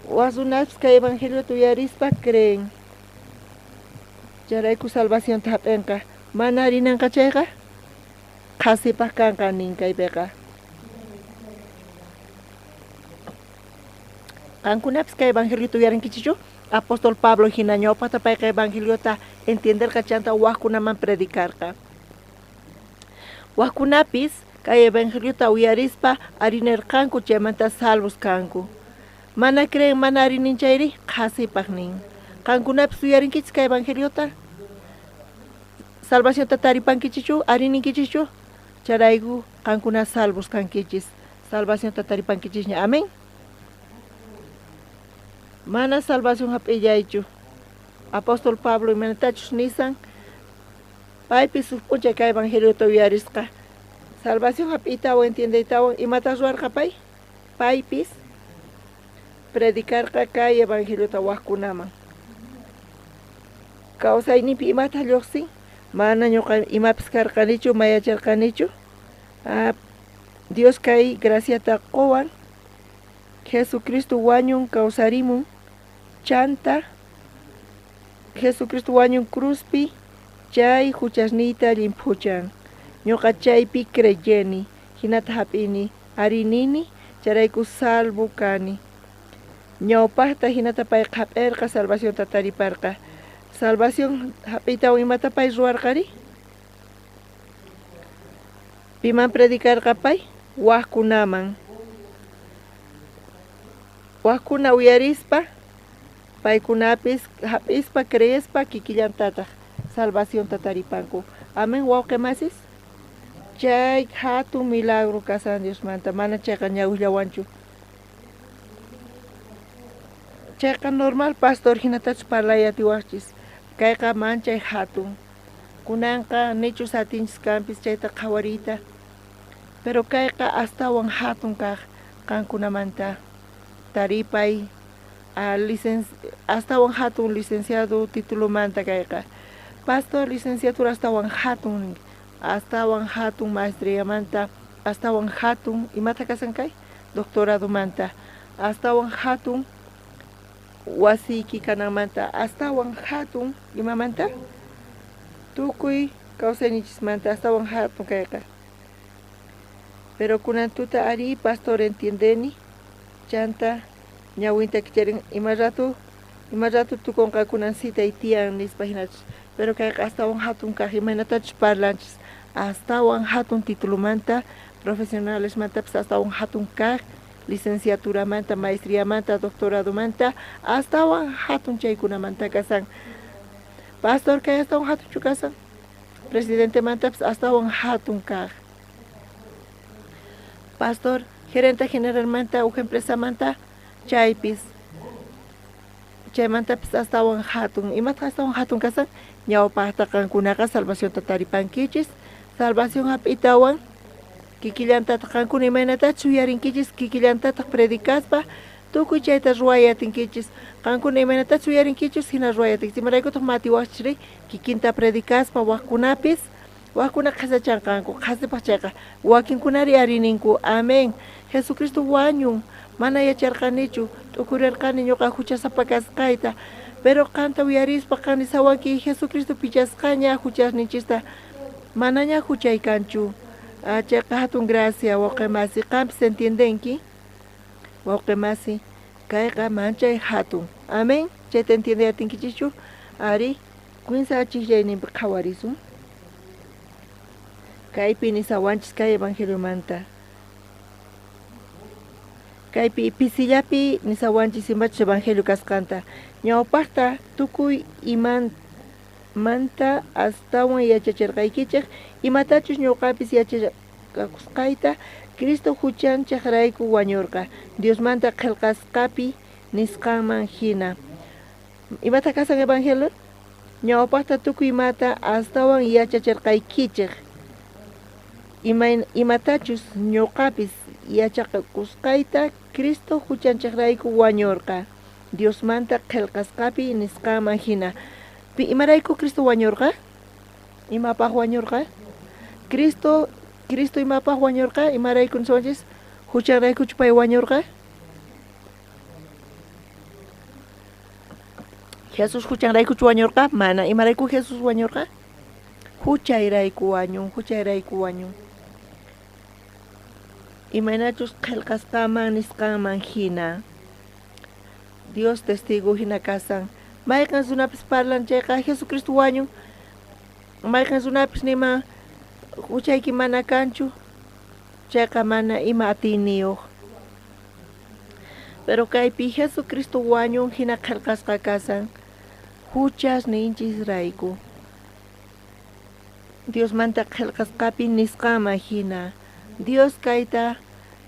Waj runapis kay evangeliota uyarispa creen. Chayrayku salvacionta hap'inqa. Mana rinanqa chayqa qhasipaq kanqa nin kaypiqa. Qankunapis kay evangeliota uyarinkichikchu? Apóstol Pablo hina ñawpaqta payqa evangeliota entienderqa chanta wajkunaman predicarqa. Wajkunapis kay evangeliota uyarispa arinirqanku chaymanta salvos kanku. Mana creen mana arinin chayri qhasipaq nin. Qankunapis uyarinkichis kay evangeliota? Salvacionta taripankichikchu? Arininkichikchu? Chayrayku qankuna salvos kankichis. Salvacionta taripankichisña. Amén. Mana salvación hap'illaychu. Apóstol Pablo imanatachus nisan paypis huk p'unchay kay evangeliota uyarisqa. Salvación hap'iytawan entiendeytawan imata ruwarqa pay? Paypis predicarqa kay evangeliota wajkunaman. Kawsayninpi imata lluqsin? Mana ñuqa imapis karqanichu mayacharqanichu. Dios kay graciata quwan. Jesucristo wañun kawsarimun. Chanta Jesucristo wañun cruzpi chay huchasniyta llimphuchan. Ñuqa chaypi creyeni, hinata hap'ini, arinini, chayrayku salvo kani. Ñawpaqta hinata pay hap'irqa salvacionta tariparqa. Salvación hap'iytawan imata pay ruwarqari? Piman predicarqa pay? Wajkunaman. Wajkuna uyarispa paykunapis hap'ispa creespa kikillantataq salvacionta taripanku. Amén wawqi masis. Chay hatun milagro kasan Diosmanta mana chayqa ñawisllawanchu. Chayqa normal pastor hinatachus parlayatiwaqchis. Kayqa manchay hatun. Kunanqa nichus atinchis kanpis chayta qhawariyta. Pero kayqa astawan hatun kaq qankunamanta taripay astawan hatun licenciado titulomanta kayqa. Pastor licenciatura astawan hatun maestriamanta, astawan hatun imata kasan kay? Doctoradomanta, astawan hatun wasiyki kananmanta, astawan hatun imamanta? Tukuy kawsaynichismanta astawan hatun kayqa. Pero kunan tuta ari pastor entiendeni, chanta ñawinta kicharin ima rato tukunqa kunan citay tiyan nispa hinachus. Pero kayqa astawan hatun kaq imaynatachus parlanchis, astawan hatun titulumanta, profesionalesmantapis astawan hatun kaq, licenciaturamanta, maestriamanta, doctoradomanta, astawan hatun chaykunamanta kasan. Pastor kay astawan hatunchu kasan, presidentemantapis astawan hatun kaq. Pastor, gerente generalmanta uj empresamanta chaypis, chaymantapis astawan hatun. Imataq astawan hatun kasan? Ñawpaqta qankunaqa salvacionta taripankichis, salvación hap'itawan kikillantataq qankuna imaynatachus uyarinkichis, kikillantataq predicaspa tukuy chayta ruway atinkichis. Qankuna imaynatachus uyarinkichis hina ruway atinkichis. Imaraykutaq matiwaqchis kikinta predicaspa wajkunapis, wajkuna qhasachanqanku, qhasipaq chayqa wakinkunari arininku. Amén. Jesucristo wañun, mana yacharqanichu, t'ukurarqani ñuqa huchasapa kasqayta, pero qanta uyarispa qan nisawanki Jesucristo pichasqaña huchasninchista, manaña huchay kanchu. Chayqa hatun gracia, wawqi masi, qampis entiendenki, wawqi masi, kayqa manchay hatun. Amén. Chayta entiende atinkichischu? Ari, kinsa achikchayninpi qhawarisun. Kaypi nisawanchis kay evangeliomanta. Kaypi pisillapi nisawanchis imachus evangelio kasqanta. Ñawpaqta tukuy imamanta astawan yachachirqaykichej, imatachus ñuqapis yachakakusqayta, Cristo huchanchejrayku wañurqa, Diosmanta qillqasqapi nisqanman hina. Imata kasan evangelio? Ñawpaqta tukuy imata astawan yachachirqaykichej, imatachus ñuqapis yachakakusqayta, Cristo huchanchejrayku wañurqa, Diosmanta qillqasqapi nisqanman hina. Imarayku Cristo wañurqa? Imapaq wañurqa? Cristo imapaq wañurqa? Imarayku nisawanchis? Huchanraykuchu pay wañurqa? Jesús huchanraykuchu wañurqa? Mana. Imarayku Jesús wañurqa? Huchayrayku wañun, huchayrayku wañun. Imaynachus qillqasqaman nisqanman hina. Dios testigo hina kasan. Mayqan runapis parlan chayqa Jesucristo wañun. Mayqan runapis nima huchayki mana kanchu, chayqa mana ima atiyniyuq. Pero kaypi Jesucristo wañun hina qillqasqa kasan, huchas ninchisrayku. Diosmanta qillqasqapi nisqanman hina. Dios kayta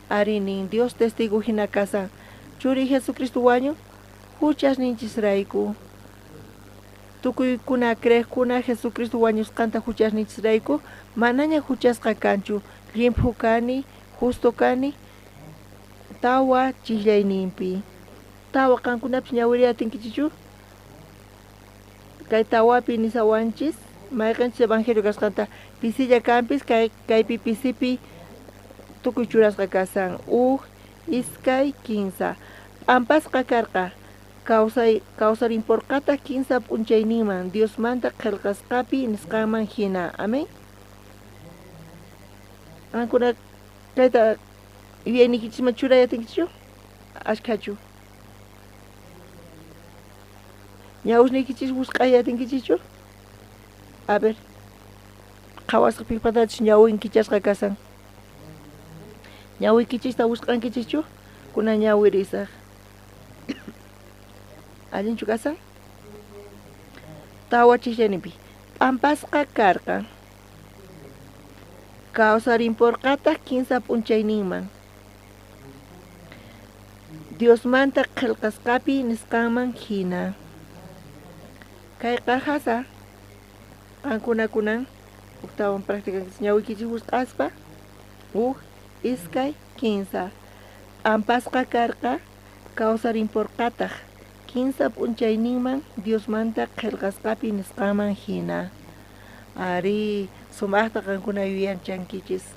arinin, Dios testigo hina kasan. Churi Jesucristo wañun huchas ninchisrayku. Tukuykuna creejkuna Jesucristo wañusqanta huchas ninchisrayku, manaña huchasqa kanchu, llimphu kani, justo kani, tawa chijllayninpi. Tawa qankunapis ñawiriy atinkichichu? Kay tawapi nisawanchis, mayqanchis evangelio kasqanta pisilla kanpis, kaypi pisipi tukuy churasqa kasan. Uj, iskay, kinsa. P'ampasqa karqa, kawsarinpurqataq kinsa p'unchayninman, Diosmanta qillqasqapi nisqanman hina. Amén. Qankuna kayta yuyayniykichisman churay atinkichischu? Ashkhachu. Ñawusniykichis wisq'ay atinkichischu? A ver, qhawasqa piqpatachus ñawin kichasqa kasan. Ñawiykichista wisq'ankichischu? Kunan ñawirisaq. Allinchu kasan? Tawa chijllayninpi p'ampasqa karqa, kawsarinpurqataq kinsa p'unchayninman, Diosmanta qillqasqapi nisqanman hina. Kayqa hasa qankuna kunan ujtawan practicankichis ñawiykichis wisq'aspa. Uj, iskay, kinsa. P'ampasqa karqa, kawsarinpurqataq kinsa p'unchayninman, Diosmanta qillqasqapi nisqanman hina. Ari, sumaqta qankuna yuyanchankichis.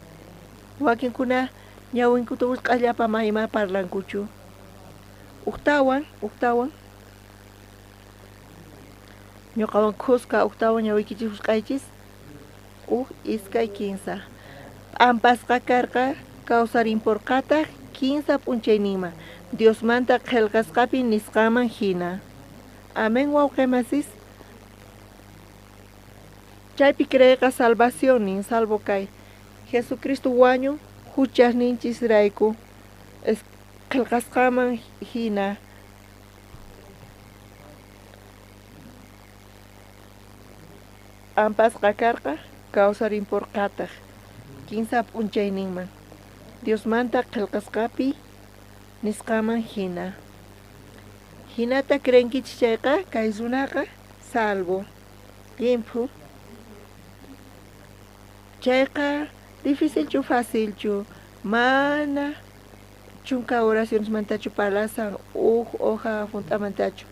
Wakinkuna ñawinkuta wisq'asllapa ma ima parlankuchu. Ujtawan, ujtawan. Ñuqawan khuska ujtawan ñawiykichis wisq'aychis. Uj, iskay, kinsa. P'ampasqa karqa, Kawsarimporqataq kinsa p'unchayninman, Diosmanta qhelqasqapi nisqanman hina. Amén, wawqimasis. Chaypi creeyqa salvación nin, salvo kay. Jesucristo wañun huchasninchisrayku qhelqasqaman hina. P'ampasqa karqa, kawsarimporqataq kinsa p'unchayninman, Diosmanta qhelqasqapi nisqanman hina. Hinata creenkichis chayqa, kay runaqa salvo, llimphu. Chayqa difícilchu facilchu, mana chunka oracionesmantachu parlasan, uj hoja junt'amantachu.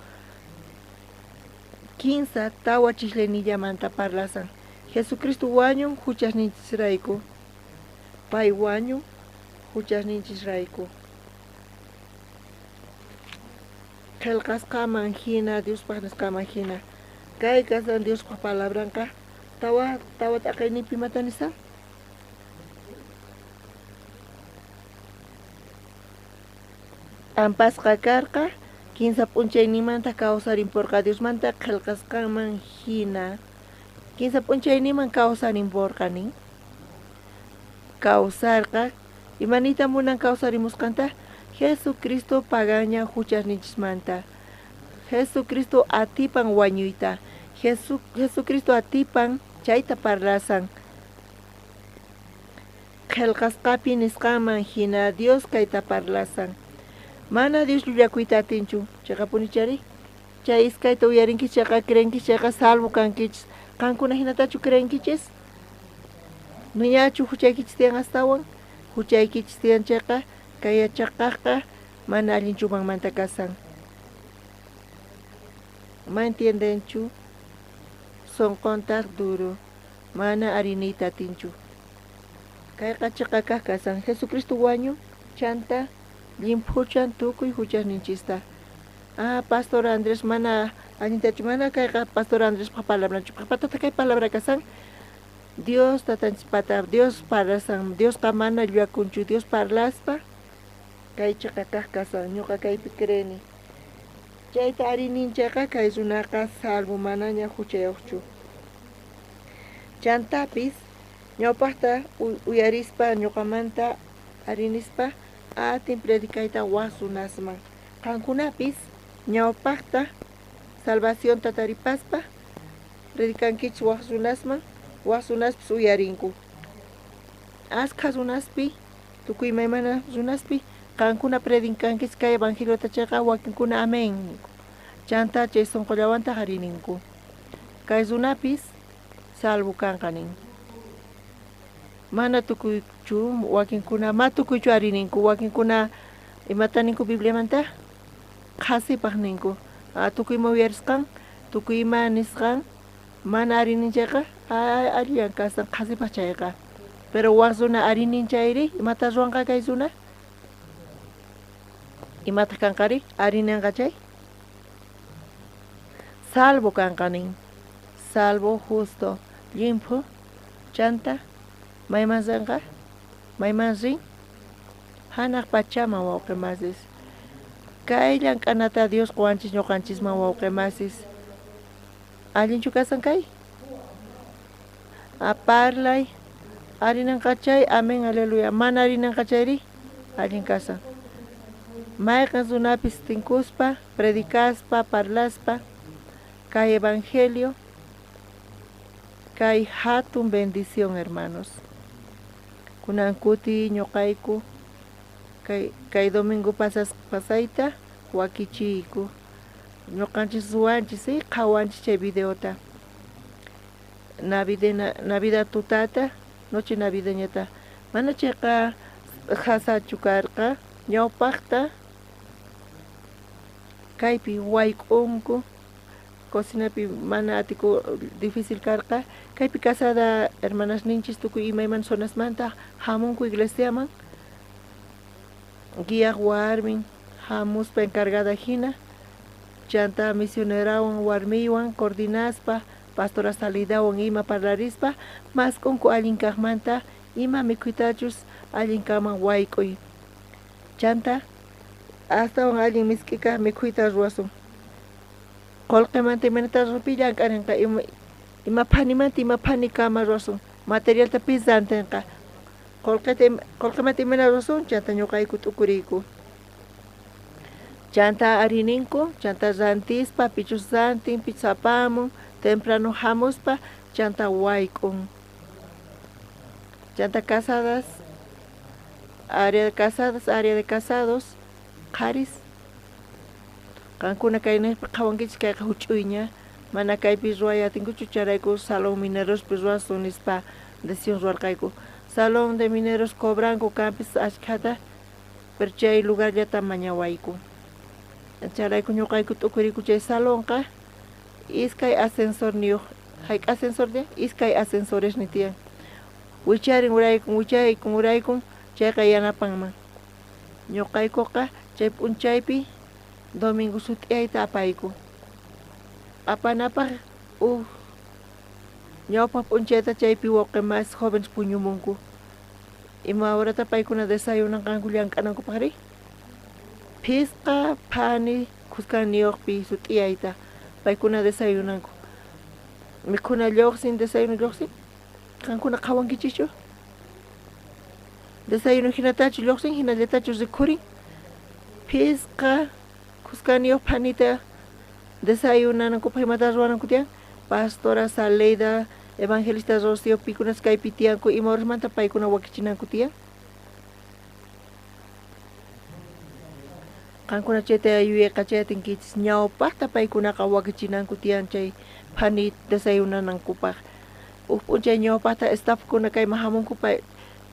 Kinsa tawa chislenillamanta parlasan. Jesucristo wañun huchasninchisrayku. Pay wañun huchasninchisrayku. Qhelqasqaman hina, Diospaq nisqaman hina. Kay kasan Diospaq palabranqa tawa t'aqayninpi imata nisan? P'ampasqa karqa, kinsa p'unchaynimanta kawsarimporqa Diosmanta qhelqasqanman hina. Kinsa p'unchayninman kawsarimporqa nin. Kawsarqa, imaniyta munan kawsarimusqanta? Jesucristo pagaña huchasninchismanta. Jesucristo atipan wañuyta. Jesucristo atipan chayta parlasan. Qhelqasqapi nisqanman hina Dios kayta parlasan. Mana Dios llullakuyta atinchu, chayqapunichari. Chay iskayta uyarinkichis chayqa creenkichis chayqa salvo kankichis. Qankuna hinatachu creenkichis? Niñachu huchaykichis tiyan astawan? Huchaykichis tiyan chayqa kay yachaqaqqa mana allinchu manmanta kasan. Ma entiendenchu, sonqontaq duro, mana ariniyta atinchu. Kayqa chiqa kaq kasan. Jesucristo wañun chanta llimphuchan tukuy huchasninchista. Ah, Pastor Andrés mana allintachu, mana kayqa Pastor Andrespaq palabranchu. Qhapatata kay palabra kasan. Dios tatanchispata, Dios parlasan, Diosqa mana llullakunchu, Dios parlaspa kay chiqa kaq kasan, ñuqa kaypi creeni. Chayta arinin chayqa kay runaqa salvo manaña huchayuqchu. Chantapis ñawpaqta uyarispa ñuqamanta arinispa atin predicayta waj runasman. Qankunapis ñawpaqta salvacionta taripaspa predicankichis waj runasman, waj runaspis uyarinku. Askha runaspi, tukuy imaymana runaspi qankuna predicankichis kay evangeliota chayqa wakinkuna amén ninku. Chanta chay sonqollawantaq arininku. Kay runapis salvo kanqa nin. Mana tukuychu wakinkuna, ma tukuychu arininku, wakinkuna imata ninku Bibliamanta qhasipaq ninku. Tukuy ima uyarisqan, tukuy ima nisqan, mana arinin chayqa, allillan kasan qhasipaq chayqa. Pero waj runa arinin chayri, imata ruwanqa kay runa? Imataq kanqari? Arinanqa chay? Salvo kanqa nin. Salvo, justo, llimphu, chanta, mayman rinqa? Mayman rin? Hanaq pachaman wawqimasis. Kay llank'anata Dios quwanchis ñuqanchisman wawqimasis. Allinchu kasan kay? Parlay, arinanqa chay, amén, aleluya. Mana arinanqa chayri, allin kasan. Mayqan runapis tinkuspa, predicaspa, parlaspa, kay evangelio, kay hatun bendición, hermanos. Kunan kuti ñuqayku, kay domingo pasayta wakichiyku. Ñuqanchis ruwanchis, ¿sí? Qhawanchis chay videota. Navidad tutata, noche navideñata. Mana chayqa hasachu karqa, ñawpaqta kaypi wayk'unku, cocinapi mana atiku difícil karqa. Kaypi casada hermanasninchis tukuy imaymana zonasmanta hamunku iglesiaman, guiaq warmin hamuspa encargada hina, chanta misionerawan warmiywan coordinaspa, pastora Salidawan ima parlarispa, mask'unku allin kaqmanta ima mikhuytachus Allin kanman wayk'uy. Chanta astawan allin misk'i kaj mikhuyta ruwasun. Qullqimanta imaynata pi llank'arinqa, ima phanimanta ima phanikama ruwasun, materialta pi rantinqa, qullqimanta imayna ruwasun, chanta ñuqayku t'ukuriyku. Chanta arininku, chanta rantispa, pichus rantin, pichus apamun, temprano hamuspa, chanta wayk'un. Chanta casadas, área de casadas, área de casados, qharis. Qankuna kaynejpi qhawankichis kayqa huch'uyña, mana kaypi ruway atinkuchu, chayrayku salón minerospi ruwasun nispa decisión ruwarqayku. Salón de mineros cobranku kanpis ashkhata, pero chay lugarllata mañawayku. Chayrayku ñuqayku t'ukuriyku chay salonqa iskay ascensorniyuq, hayk'a ascensor tiyan? Iskay ascensoresni tiyan. Wicharin uraykun, wichaykun uraykun, chayqa yanapanman. Ñuqaykuqa chay p'unchaypi domingo sut'iyayta apayku. Apanapaq uj ñawpaq p'unchayta chaypi wawqi mas jóvenes puñumunku. Ima horata paykuna desayunanqanku llank'anankupaqri? Phisqa phani khuskaniyuqpi sut'iyayta paykuna desayunanku. Mikhuna lluqsin, desayuno lluqsin. Qankuna qhawankichischu? Desayuno hinatachu lluqsin, hinallatachu rikhurin? Phisqa khuskaniyuq phanita desayunanankupaq imata ruwananku tiyan? Pastora Saleida, Evangelista Rocío, pikunas kaypi tiyanku, ima horasmanta paykuna wakichinanku tiyan? Qankuna chayta yuyayqachayatinkichis, ñawpaqta paykunaqa wakichinanku tiyan chay phani desayunanankupaq. Uj p'unchay ñawpaqta staffkuna kayman hamunku,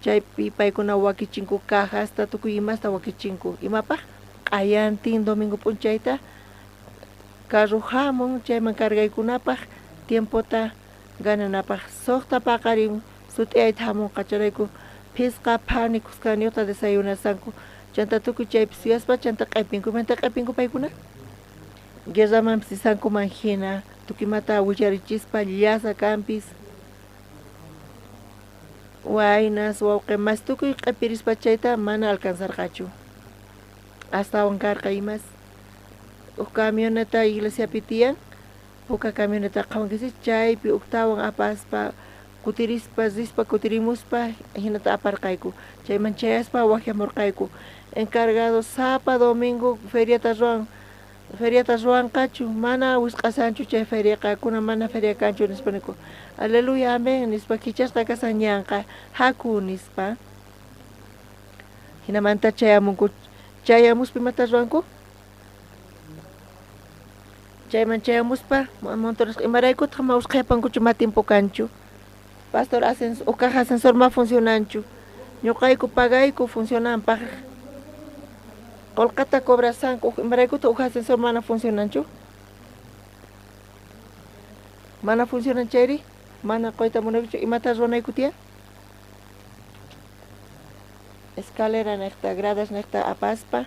chaypi paykuna wakichinku cajasta, tukuy imasta wakichinku. Imapaq? Q'ayantin domingo p'unchayta carro hamun chayman cargaykunapaq tiempota gananapaq. Suqta paqarin sut'iyayta hamunqa, chayrayku phisqa phani khuskaniyuqta desayunasanku. Chanta tukuy chaypi suyaspa chanta q'ipinku. Imanta q'ipinku paykuna? Guerramanpis risankuman hina, tukuy imata willarichispa llasa kanpis. Waynas, wawqi mas tukuy q'ipirispa chayta mana alcanzarqachu. Astawan karqa imas. Uj camioneta iglesiapi tiyan, puka camioneta qhawankichis, chaypi ujtawan apaspa kutirispa, rispa, kutirimuspa hinata aparqayku. Chayman chayaspa wajyamurqayku. Encargado sapa domingo feriata ruwan, feriata ruwanqachu, mana wisq'asanchu chay feriaqa, kuna mana feria kanchu nispa niku. Aleluya, amén nispa kichasqa kasan ñanqa, haku nispa. Hinamanta chayamunku, chayamuspa imata ruwanku? Chayman chayamuspa montones, imaraykutaq ma usqhayapankuchu, ma tiempo kanchu. Pastor, uj ascensor ma funcionanchu. Ñuqayku pagayku funcionanpaq. Qullqata cobrasanku, imaraykutaq uj ascensor mana funcionanchu? Mana funcionan chayri? Mana quyta munaykuchu, imata ruwanayku tiyan? Escalera niqta, gradas niqta apaspa.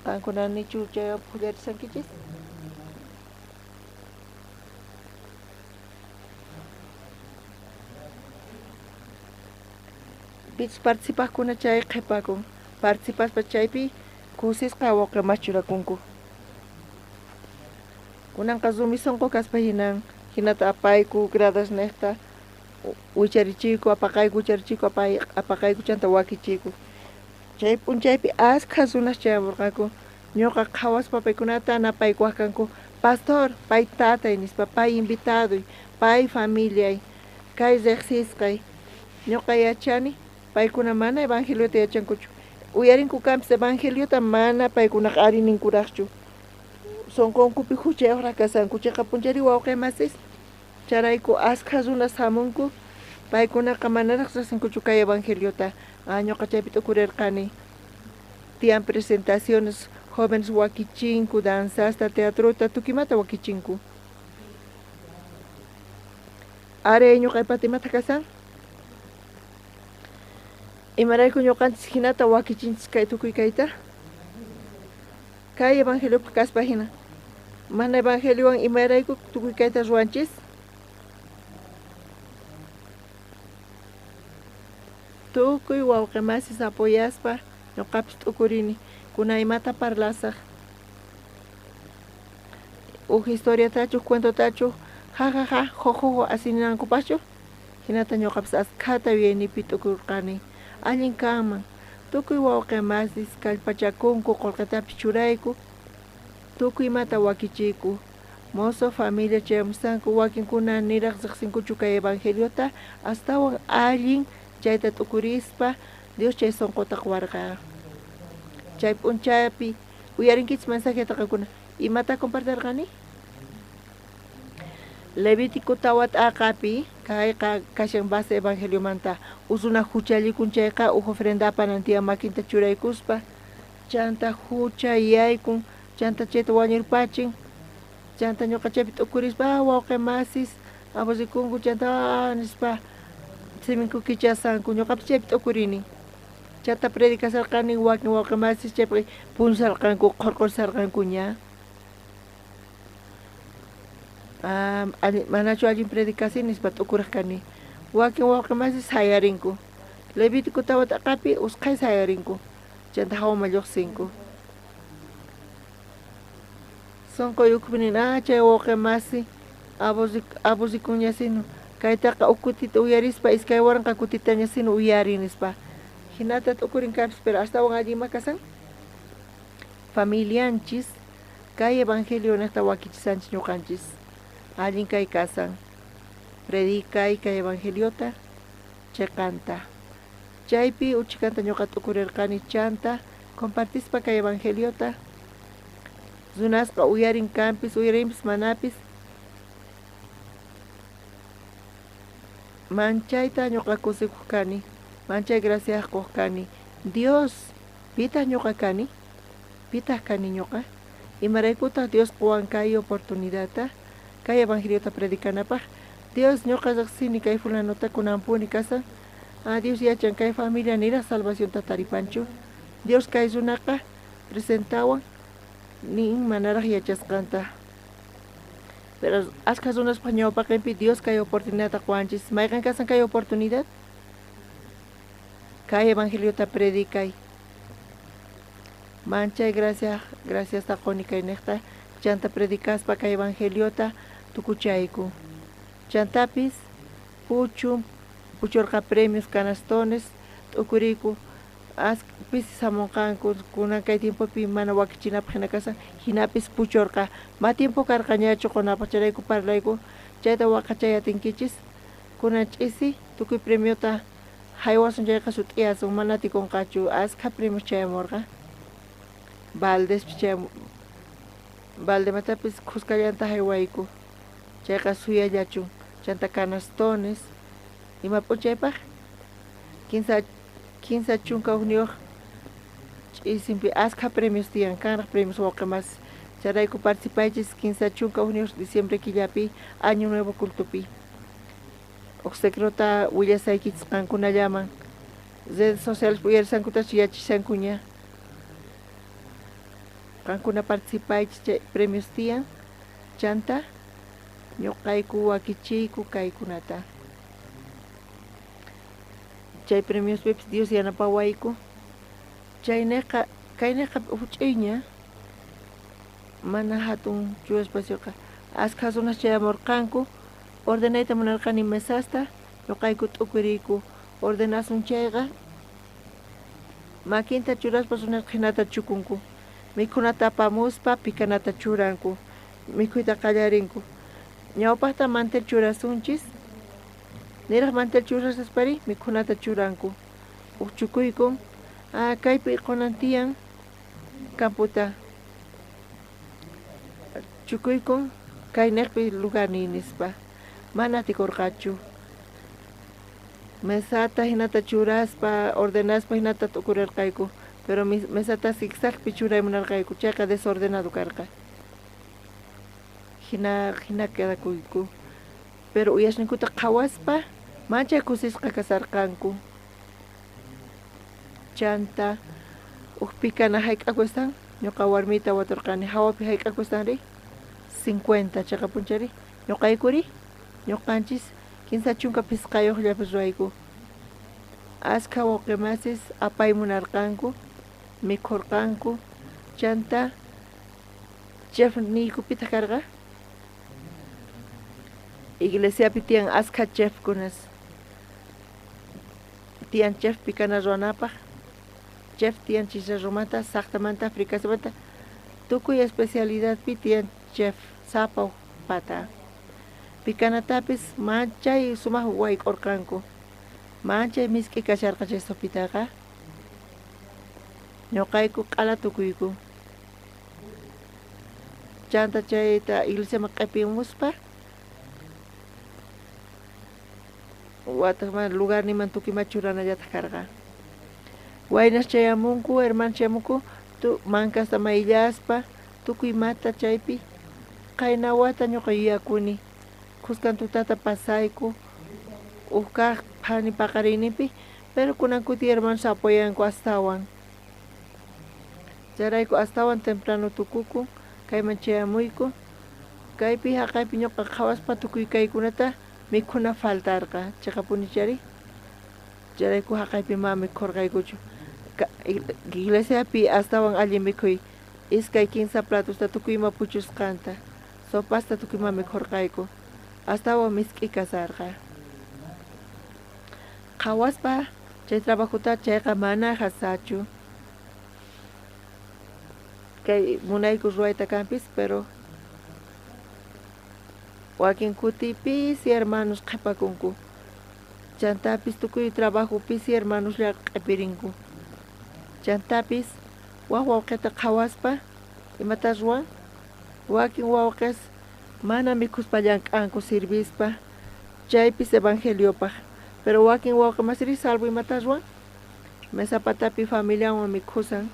Qankuna nichu chay phullarisankichis? Pichus participaqkuna chay qhipakun. Participaspa chaypi kusisqa wawqi mas churakunku. Kunanqa rumi sunqu kaspa hinan hinata apayku gradas niqta wicharichiyku, apaqayku, wicharichiyku, apaqayku chanta wakichiyku. Chay p'unchaypi askha runas chayamurqanku. Ñuqa qhawaspa paykunata napaykuwaq kanku. Pastor, pay tatay nispa, pay invitadoy, pay familiay, kay riqsisqay. Ñuqa yachani, paykuna mana evangeliota yachankuchu. Uyarinku kanpis evangeliota mana paykunaqa arininkuraqchu. Sunqunkupi huchayuqraq kasanku. Chayqa p'unchayri wawqi masis. Chayrayku askha runas hamunku, paykunaqa manaraq riqsinkuchu kay evangeliota. Ñuqa chaypi t'ukurirqani. Tiyan presentaciones, jóvenes wakichinku, danzasta, teatrota, tukuymata wakichinku. Are ñuqaypata imata kasan? Imarayku ñuqanchis hinata wakichinchis kay tukuy kayta? Kay evangeliopaq kaspa hina. Mana evangeliowan imarayku tukuy kayta ruwanchis? Tukuy wawqi masis apoyaspa ñuqapis t'ukurini kuna imata parlasaj. Uj historiatachu cuentotachu ja ja ja jo jo jo asininankupaqchu hinata ñuqapis askhata yuyaynipi t'ukurqani. Allin kanman tukuy wawqi masis kallpachakunku qullqitapis churayku tukuy imata wakichiyku. Mozo familia chayamusanku wakinkuna niraq riqsinkuchu kay evangeliota astawan allin chayta t'ukurispa Dios chay sunquta quwarqa. Chay p'unchaypi uyarinkichis mensajeta qankuna imata compartirqani? Levítico tawa t'aqapi kayqa kashan base evangeliomanta uj runa juchallikun chayqa uj ofrenda apanan tiyan makinta churaykuspa chanta jucha yaykun chanta chayta wañurpachin chanta ñuqa chaypi t'ukurispa wawqi masis aburrikunku chanta nispa siminku kichasanku ñuqapis chaypi t'ukurini. Chanta predicasarqani wakin wawqi masis chaypi punsarqanku qhurqursarqanku ña. Manachu allin predicasini nispa t'ukuraq kani. Wakin wawqi masis sayarinku. Levítico tawa t'aqapi usqhay sayarinku. Chanta hawaman lluqsinku. Sunquy ukhupi nin chay wawqi masi aburrikuñasinu kaytaqa uj kutita uyarispa 2000 kutitañasinu uyarin nispa. Hinata t'ukurin kanpis pero astawan allin ima kasan familianchis kay evangelio niqta wakichisanchis ñuqanchis. Allin kay kasan predicay kay evangeliota chiqanta. Chaypi uchikanta ñuqa t'ukurirqani chanta compartispa kay evangeliota runasqa uyarin kanpis uyarinpis manapis manchayta ñuqa kusikuq kani manchay gracias quq kani. Dios pitaq ñuqa kani pitaq kani ñuqa imaraykutaq Dios quwan kay oportunidadta kay evangeliota predicanapaq. Dios ñuqa riqsini kay fulanota kunanpuni kasan. Dios yachan kay familia niraq salvacionta taripanchu. Dios kay runaqa presentawan nin manaraq yachasqanta. Pero ashka runaspaq ñawpaqinpi Dios kay oportunidadta quwanchis. Mayqan kasan kay oportunidad? Kay evangeliota predicay. Manchay gracias graciasta quni kay niqta chanta predicaspa kay evangeliota tukuchayku. Chantapis puchurqa premios canastones t'ukuriyku pisi hamunqanku kunan kay tiempopi mana wakichinapaq hina kasan hinapis puchurqa ma tiempo karqañachu qunapaq chayrayku parlayku chayta waqachay atinkichis kunan ch'isi tukuy premiota haywasun chayqa sut'iyasun mana atikunqachu askha premios chayamurqa. Valdespis Valdematapis khuskallanta haywayku chayqa suyallachun chanta canastones ima p'unchaypaq 31 ch'isinpi askha premios tiyan kanraq premios wawqi masis chayrayku participaychis 31 diciembre killapi año nuevo cultupi. Uj secreta willasaykichis qankunallaman redes sociales uyarisankutachu yachishankuña. Qankuna participaychis chay premios tiyan chanta ñuqayku wakichiyku kaykunata. Chay premiospipis Dios yanapawayku. Chayniqa kayniqa huch'uyña mana hatun chuspacioqa askha runas chayamurqanku ordenayta munarqani mesasta ñuqayku t'ukuriyku ordenasun chayqa makinta churaspa runasqa hinata chukunku mikhunata apamuspa pikanata churanku mikhuyta qallarinku ñawpaqta mantel churasunchis niraq mantel churasaspari mikhunata churanku uj chukuykun kaypi qunan tiyan camputa chukuykun kayniqpi lugarniy nispa mana atikurqachu mesata hinata churaspa ordenaspa hinata t'ukurirqayku pero mesata zigzagpi churay munarqayku chayqa desordenado karqa hina quedakuyku pero uyasninkuta qhawaspa manchay kusisqa kasarqanku. Chanta uj pikana hayk'a cuestan ñuqa warmita waturqani hawapi hayk'a cuestanri 50 chaqa punchari ñuqaykuri ñuqanchis 35 llapis ruwayku. Askha wawqimasis apaymunarqanku, mikhurqanku, chanta chef niykupitaq karqa. Iglesiapi tiyan askha chefkunas. Tiyan chef pikana ruwanapaq, chef tiyan chicharromanta, saqtamanta, fricasemanta, tukuy especialidadpi tiyan chef sapa pata. Pikanatapis manchay sumaq wayk'urqanku. Manchay misk'i kasharqa chay sopitaqa. Ñuqayku q'ala tukuyku. Chanta chayta iglesiaman q'ipimuspa wataqman lugarniman tukuyma churanallataq karqa. Waynas chayamunku, hermanos chayamunku, mankasta mayllaspa, tukuy mata chaypi qayna wata ñuqa yuyakuni. Khuskan tutata pasayku, uj kaq phani paqariyninpi, pero kunan kuti hermanos apoyanku astawan. Chayrayku astawan temprano tukukun, kayman chayamuyku. Kaypi haqaypi ñuqa qhawaspa tukuy kaykunata mikhuna faltarqa, chiqapuni chari. Chayrayku haqaypi ma mikhurqaykuchu. Iglesiapi astawan allin mikhuy, iskay kinsa platosta tukuy ima puchusqanta, sopasta tukuy ima mikhurqayku. Astawan misk'i kasarqa. Qhawaspa chay trabajota chayqa mana jasachu. Kay munayku ruwayta kanpis, pero wakin kuti pisi hermanos qhipakunku. Chantapis tukuy trabajo pisi hermanoslla q'ipirinku. Chantapis waj wawqita qhawaspa imata ruwan? Wakin wawqis mana mikhuspa llank'anku sirvispa, chaypis evangeliopaq. Pero wakin wawqi masiri salvo imata ruwan? Mesa patapi familianwan mikhusan.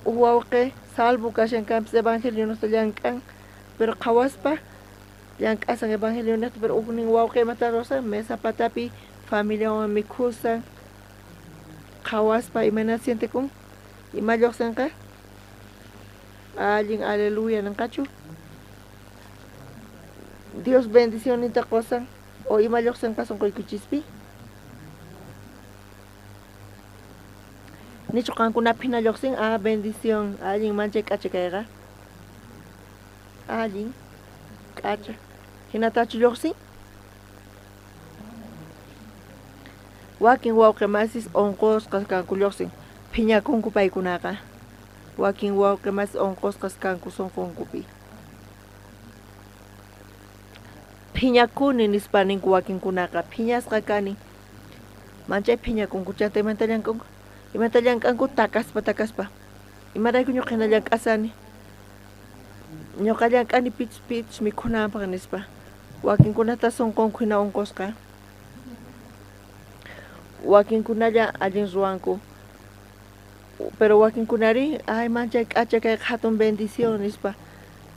Uj wawqi salvo kashan kanpis evangelio noqta llank'an, pero qhawaspa llank'asan evangelio niqta, pero ujnin wawqi imata ruwasan? Mesa patapi familianwan mikhusan. Qhawaspa imayna sientekun? Ima lluqsinqa? Allin aleluya ninqachu? Dios bendicionninta qusan o ima lluqsinqa sunquykuchispi? Nichu qankunapi hina lluqsin? Ah, bendición, allin manchay k'acha kayqa. Allin k'acha. Hinatachu lluqsin? Wakin wawqi masis unqusqas kanku lluqsin, phiñakunku paykunaqa. Wakin wawqi masis unqusqas kanku sunqunkupi. Phiñakuni nispa ninku wakinkunaqa, phiñasqa kani. Manchay phiñakunku, chanta imanta llank'anku? Imanta llank'anku? Takaspa, takaspa. Imarayku ñuqa hina llank'asani? Ñuqa llank'ani pichus pichus mikhunanpaq nispa. Wakinkunata sunqunku hina unqusqa. Wakinkunalla allin ruwanku. Pero wakinkunari, ay manchay k'acha kayqa hatun bendición nispa.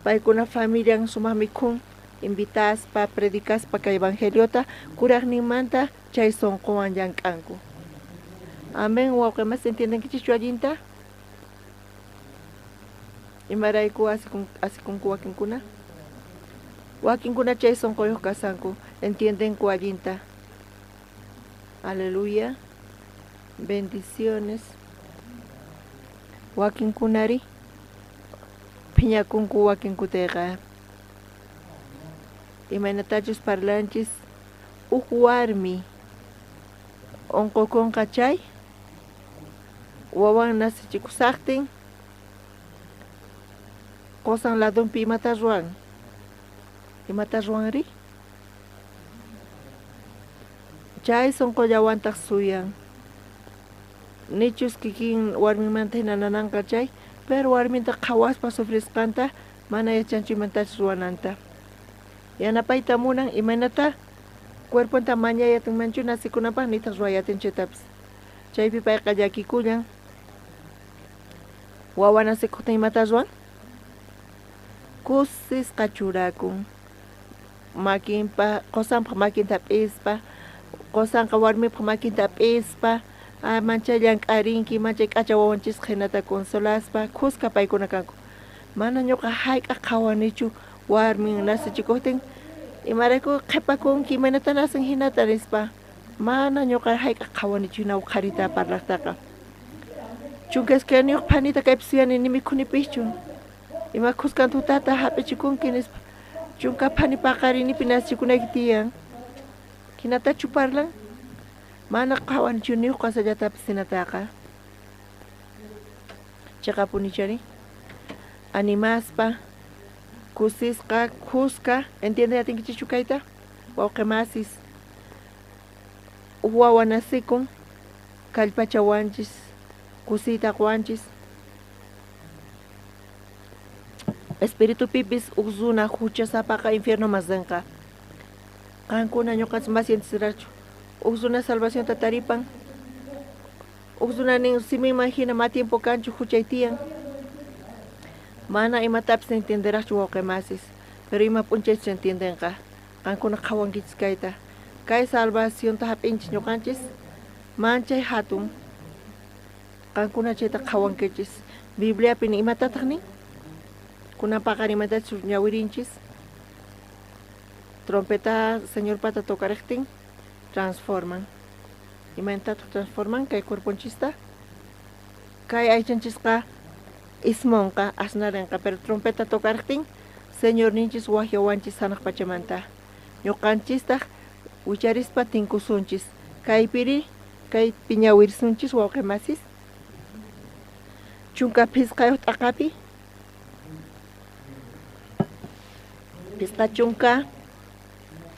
Paykuna familian sumaq mikhun, invitaspa, predicaspa kay evangeliota, kuraqninmanta chay sunquwan llank'anku. Amén, wawqi mas entiendenkichischu allinta? Imarayku asikunku wakinkuna? Wakinkuna chay sunquyuq kasanku, entiendenku allinta. Aleluya. Bendiciones. Wakinkunari phiñakunku wakinkutayqa. Imaynatachus parlanchis uj warmi unqukunqa chay wawan nasichikusaqtin qusan ladunpi imata ruwan? Imata ruwanri? Chay sunqullawantaq suyan. Nichus kikin warminmanta hina nananqa chay, pero warminta qhawaspa sufrisqanta mana yachanchu imatachus ruwananta. Yanapayta munan imaynata cuerponta mañayatinmanchu nasikunanpaq nitaq ruwayatin chaytapis. Chaypi payqa llakikullan. Wawa nasikuqtin imata ruwan? Kusisqa churakun. Makinpa, qusanpaq makinta p'ispa, qusanqa warmipaq makinta p'ispa, ah, manchay llank'arinki, manchay k'acha wawanchisqa hinata consolaspa, khuska paykuna kanku. Mana ñuqa hayk'aq qhawanichu warmin nasichikuqtin, imarayku qhipakunki, imaynata nasin hinata nispa. Mana ñuqa hayk'aq qhawanichu hina uqharita parlaqtaqa. Chunka iskayniyuq phanita kaypi suyani ni mikhunipischu. Ima khuskan tutata hap'ichikunki nispa. Chunka phani paqarinipi nasichikunayki tiyan. Hinatachu parlan? Mana qhawanichu ni uq qasallatapis hinataqa. Chiqapunichari. Animaspa, kusisqa, khuska, entiende atinkichikchu kayta? Wawqi masis. Uj wawa nasikun, kallpachawanchis, kusiyta quwanchis. Espiritupipis uj runa huchasapaqa infiernoman rinqa. Qankuna ñuqanchis masiantisrachu. Uj runa salvacionta taripan. Uj runa nin siminman hina ma tiempo kanchu huchay tiyan. Mana imatapis entienderaqchu wawqi masis, pero ima p'unchaychus entiendenqa. Qankuna qhawankichis kayta. Kay salvacionta hap'inchis ñuqanchis manchay hatun. Qankuna chayta qhawankichis. Bibliapi nin imatataq nin? Kunan paqarin imatachus ñawirinchis. Trompeta Señorpata tocariqtin transforman. Imaynatataq transforman kay cuerponchista? Kay aychanchisqa ismunqa, asnarinqa, pero trompeta tocariqtin Señorninchis waqyawanchis hanaq pachamanta. Ñuqanchistaq wicharispa tinkusunchis. Kaypiri, kaypi ñawirisunchis wawqi masis. Chunka phisqayuq t'aqapi. Phisqa chunka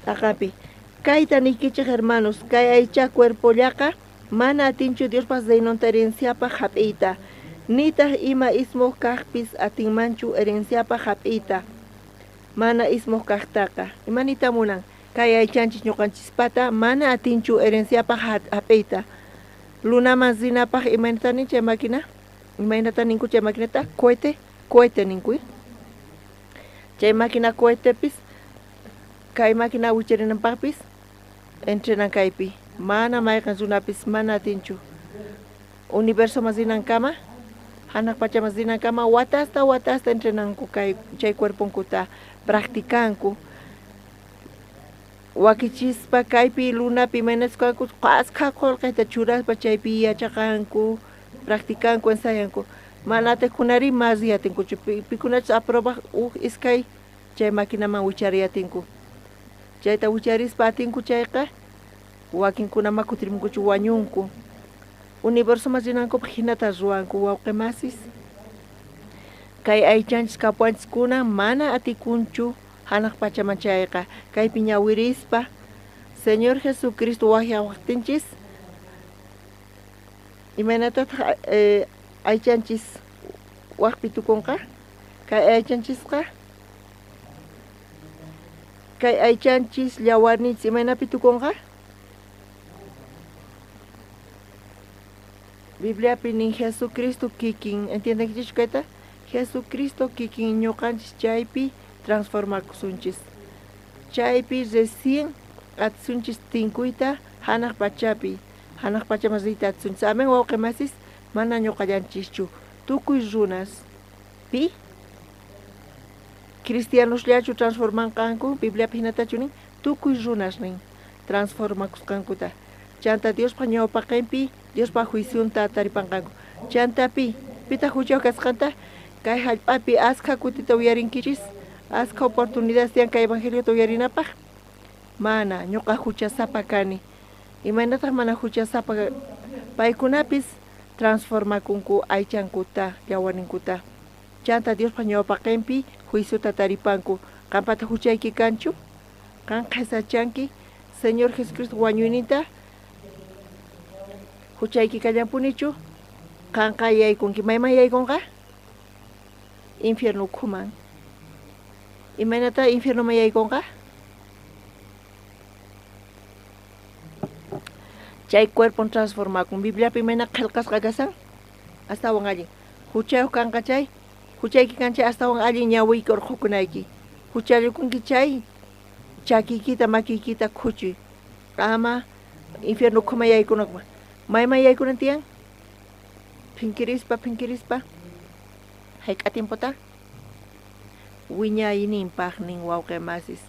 t'aqapi. Kayta niykichik hermanos, kay aycha cuerpollaqa mana atinchu Diospaq reinonta herenciapaq hap'iyta. Nitaq ima ismuq kaqpis atinmanchu herenciapaq hap'iyta. Mana ismuq kaqtaqa. Imanita munan? Kay aychanchis ñuqanchispata mana atinchu herenciapaq hap'iyta. Lunaman rinapaq imaynata nin chay máquina? Imaynata ninku chay maquinata? Cohete, cohete ninkuy. Chay máquina cohetepis, kay máquina wicharinanpaqpis entrenan kaypi. Mana mayqan runapis mana atinchu. Universoman rinankama, hanaq pachaman rinankama watasta watasta entrenanku kay chay cuerponkuta practicanku. Wakichispa kaypi lunapi imaynachus kanku qhasqa qullqita churaspa chaypi yachaqanku, practicanku, ensayanku. Mana atiqkunari mas riyatinkuchu. Pikunachus aprobaq uj iskay chay maquinaman wichariyatinku. Chayta wicharispa atinku chayqa wakinkuna ma kutirimunkuchu wañunku. Universoman rinankupaq hinata ruwanku wawqi masis. Kay aychanchis kapuanchiskuna mana atikunchu hanaq pachaman chayqa. Kaypi ñawirispa Señor Jesucristo waqyawaqtinchis imaynatataq aychanchis waqpi tukunqa? Kay aychanchisqa kay aychanchis llawarninchis imaynapi tukunqa? Bibliapi nin Jesucristo kikin, ¿entiendenkichis kayta? Jesucristo kikin ñuqanchis chaypi transformakusunchis. Chaypi recién atisunchis tinkuyta hanaq pachapi, hanaq pachaman riyta atisunchis. Amén wawqi masis, mana ñuqallanchischu. Tukuy runas pi cristianosllachu transformanqanku, Bibliapi hinatachu nin, tukuy runas nin transformakusqankuta. Chanta Diospaq ñawpaqinpi Diospaq juicionta taripanqanku. Chantapi pitaq huchayuq kasqanta kay hallp'api askha kutita uyarinkichis, askha oportunidades tiyan kay evangeliota uyarinapaq. Mana, ñuqa huchasapa kani. Imaynataq mana huchasapa paykunapis transformakunku aychankuta, llawarninkuta. Chanta Diospaq ñawpaqinpi juiciota taripanku. Qampata huchayki kanchu? Qan qhesachanki Señor Jesucristo wañuyninta huchayki kallanpunichu? Qanqa yaykunki. Mayman yaykunqa? Infierno ukhuman. Imaynata infiernoman yaykunqa? Chay cuerpon transformakun. Bibliapi imayna qillqasqa kasan? Astawan allin. Huchayuq kanqa chay, huchayki kan chay astawan allin ñawiyki urqhukunayki. Huchallikunki chay chakiykita makiykita khuchuy. Ama infierno ukhuman yaykunakman. Mayman yaykunan tiyan? Phinkirispa, phinkirispa. Hayk'a tiempota? Wiñayninpaq nin wawqi masis.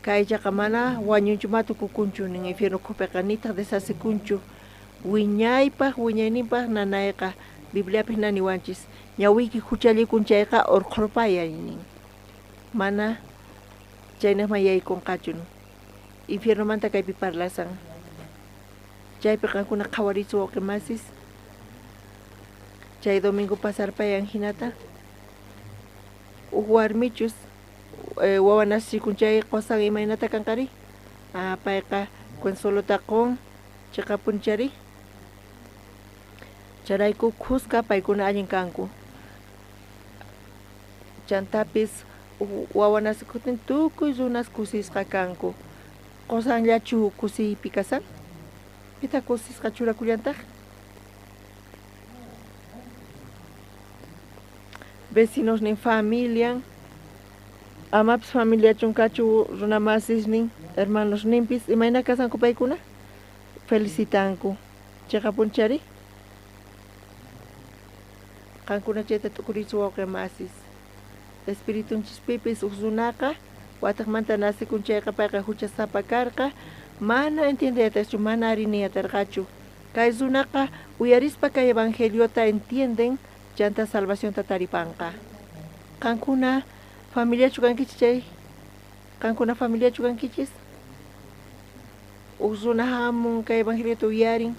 Kaychaqa mana wañunchu, ma tukukunchu nin infierno ukhupiqa, nitaq deshacekunchu. Wiñaypaq, wiñayninpaq nanayqa Bibliapi jina niwanchis, ñawiyki juchallikun chayqa urqhurpayay nin. Mana chaynejman yaykunqachu. Infiernomanta kaypi parlasan. Chaypi qankuna qhawarichu wawqi masis. Chay domingo pasarpayan jinata. Uj warmichus wawa nacikun chay qosan imaynata kanqari? Ah, payqa consuelota qun chiqapunchari. Chayrayku khuska paykuna allin kanku. Chantapis wawa nacikutin tukuy runas kusisqa kanku. Qosanllachu kusiypi kasan? Pitaq kusisqa churakullantaq? Vecinosnin familian, amapis familiachun kachu runa masisnin, hermanosninpis, imayna kasanku paykuna? Felicitanku. Chiqapunchari? Qankuna chayta t'ukurichu wawqi masis. Espiritunchispipis uj runaqa wataqmanta nacikun chayqa payqa huchasapa karqa, mana entiendeyatachu, mana ari niyatarqachu. Kay runaqa uyarispa kay evangeliota entienden, chanta salvacionta taripanqa. Qankuna familiachu kankichis chay? Qankuna familiachu kankichis? Uj runa hamun kay evangeliota uyarin.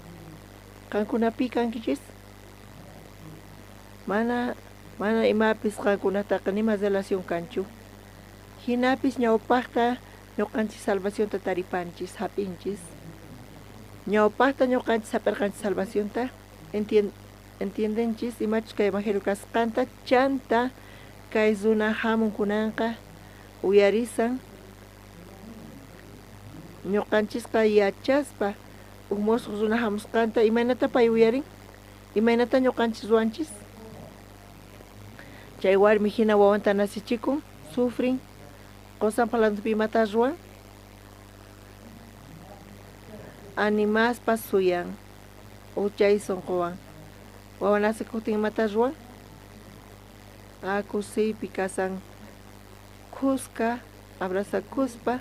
Qankuna pi kankichis? Mana imapis qankunataqa nima relación kanchu. Hinapis ñawpaqta ñuqanchis salvacionta taripanchis, hap'inchis. Ñawpaqta ñuqanchis hap'irqanchis salvacionta, entiendenchis imachus kay evangelio kasqanta, chanta kay runa hamun kunanqa uyarisan. Ñuqanchisqa yachaspa uj musuq runa hamusqanta, imaynata pay uyarin? Imaynata ñuqanchis ruwanchis? Chay warmi hina wawanta nacichikun, sufrin, qosanpa ladonpi imata ruwan? Animaspa suyan, chay sunquwan. Wawa nacikuqtin imata ruwan? Kusiypi kasan, khuska, abrazakuspa,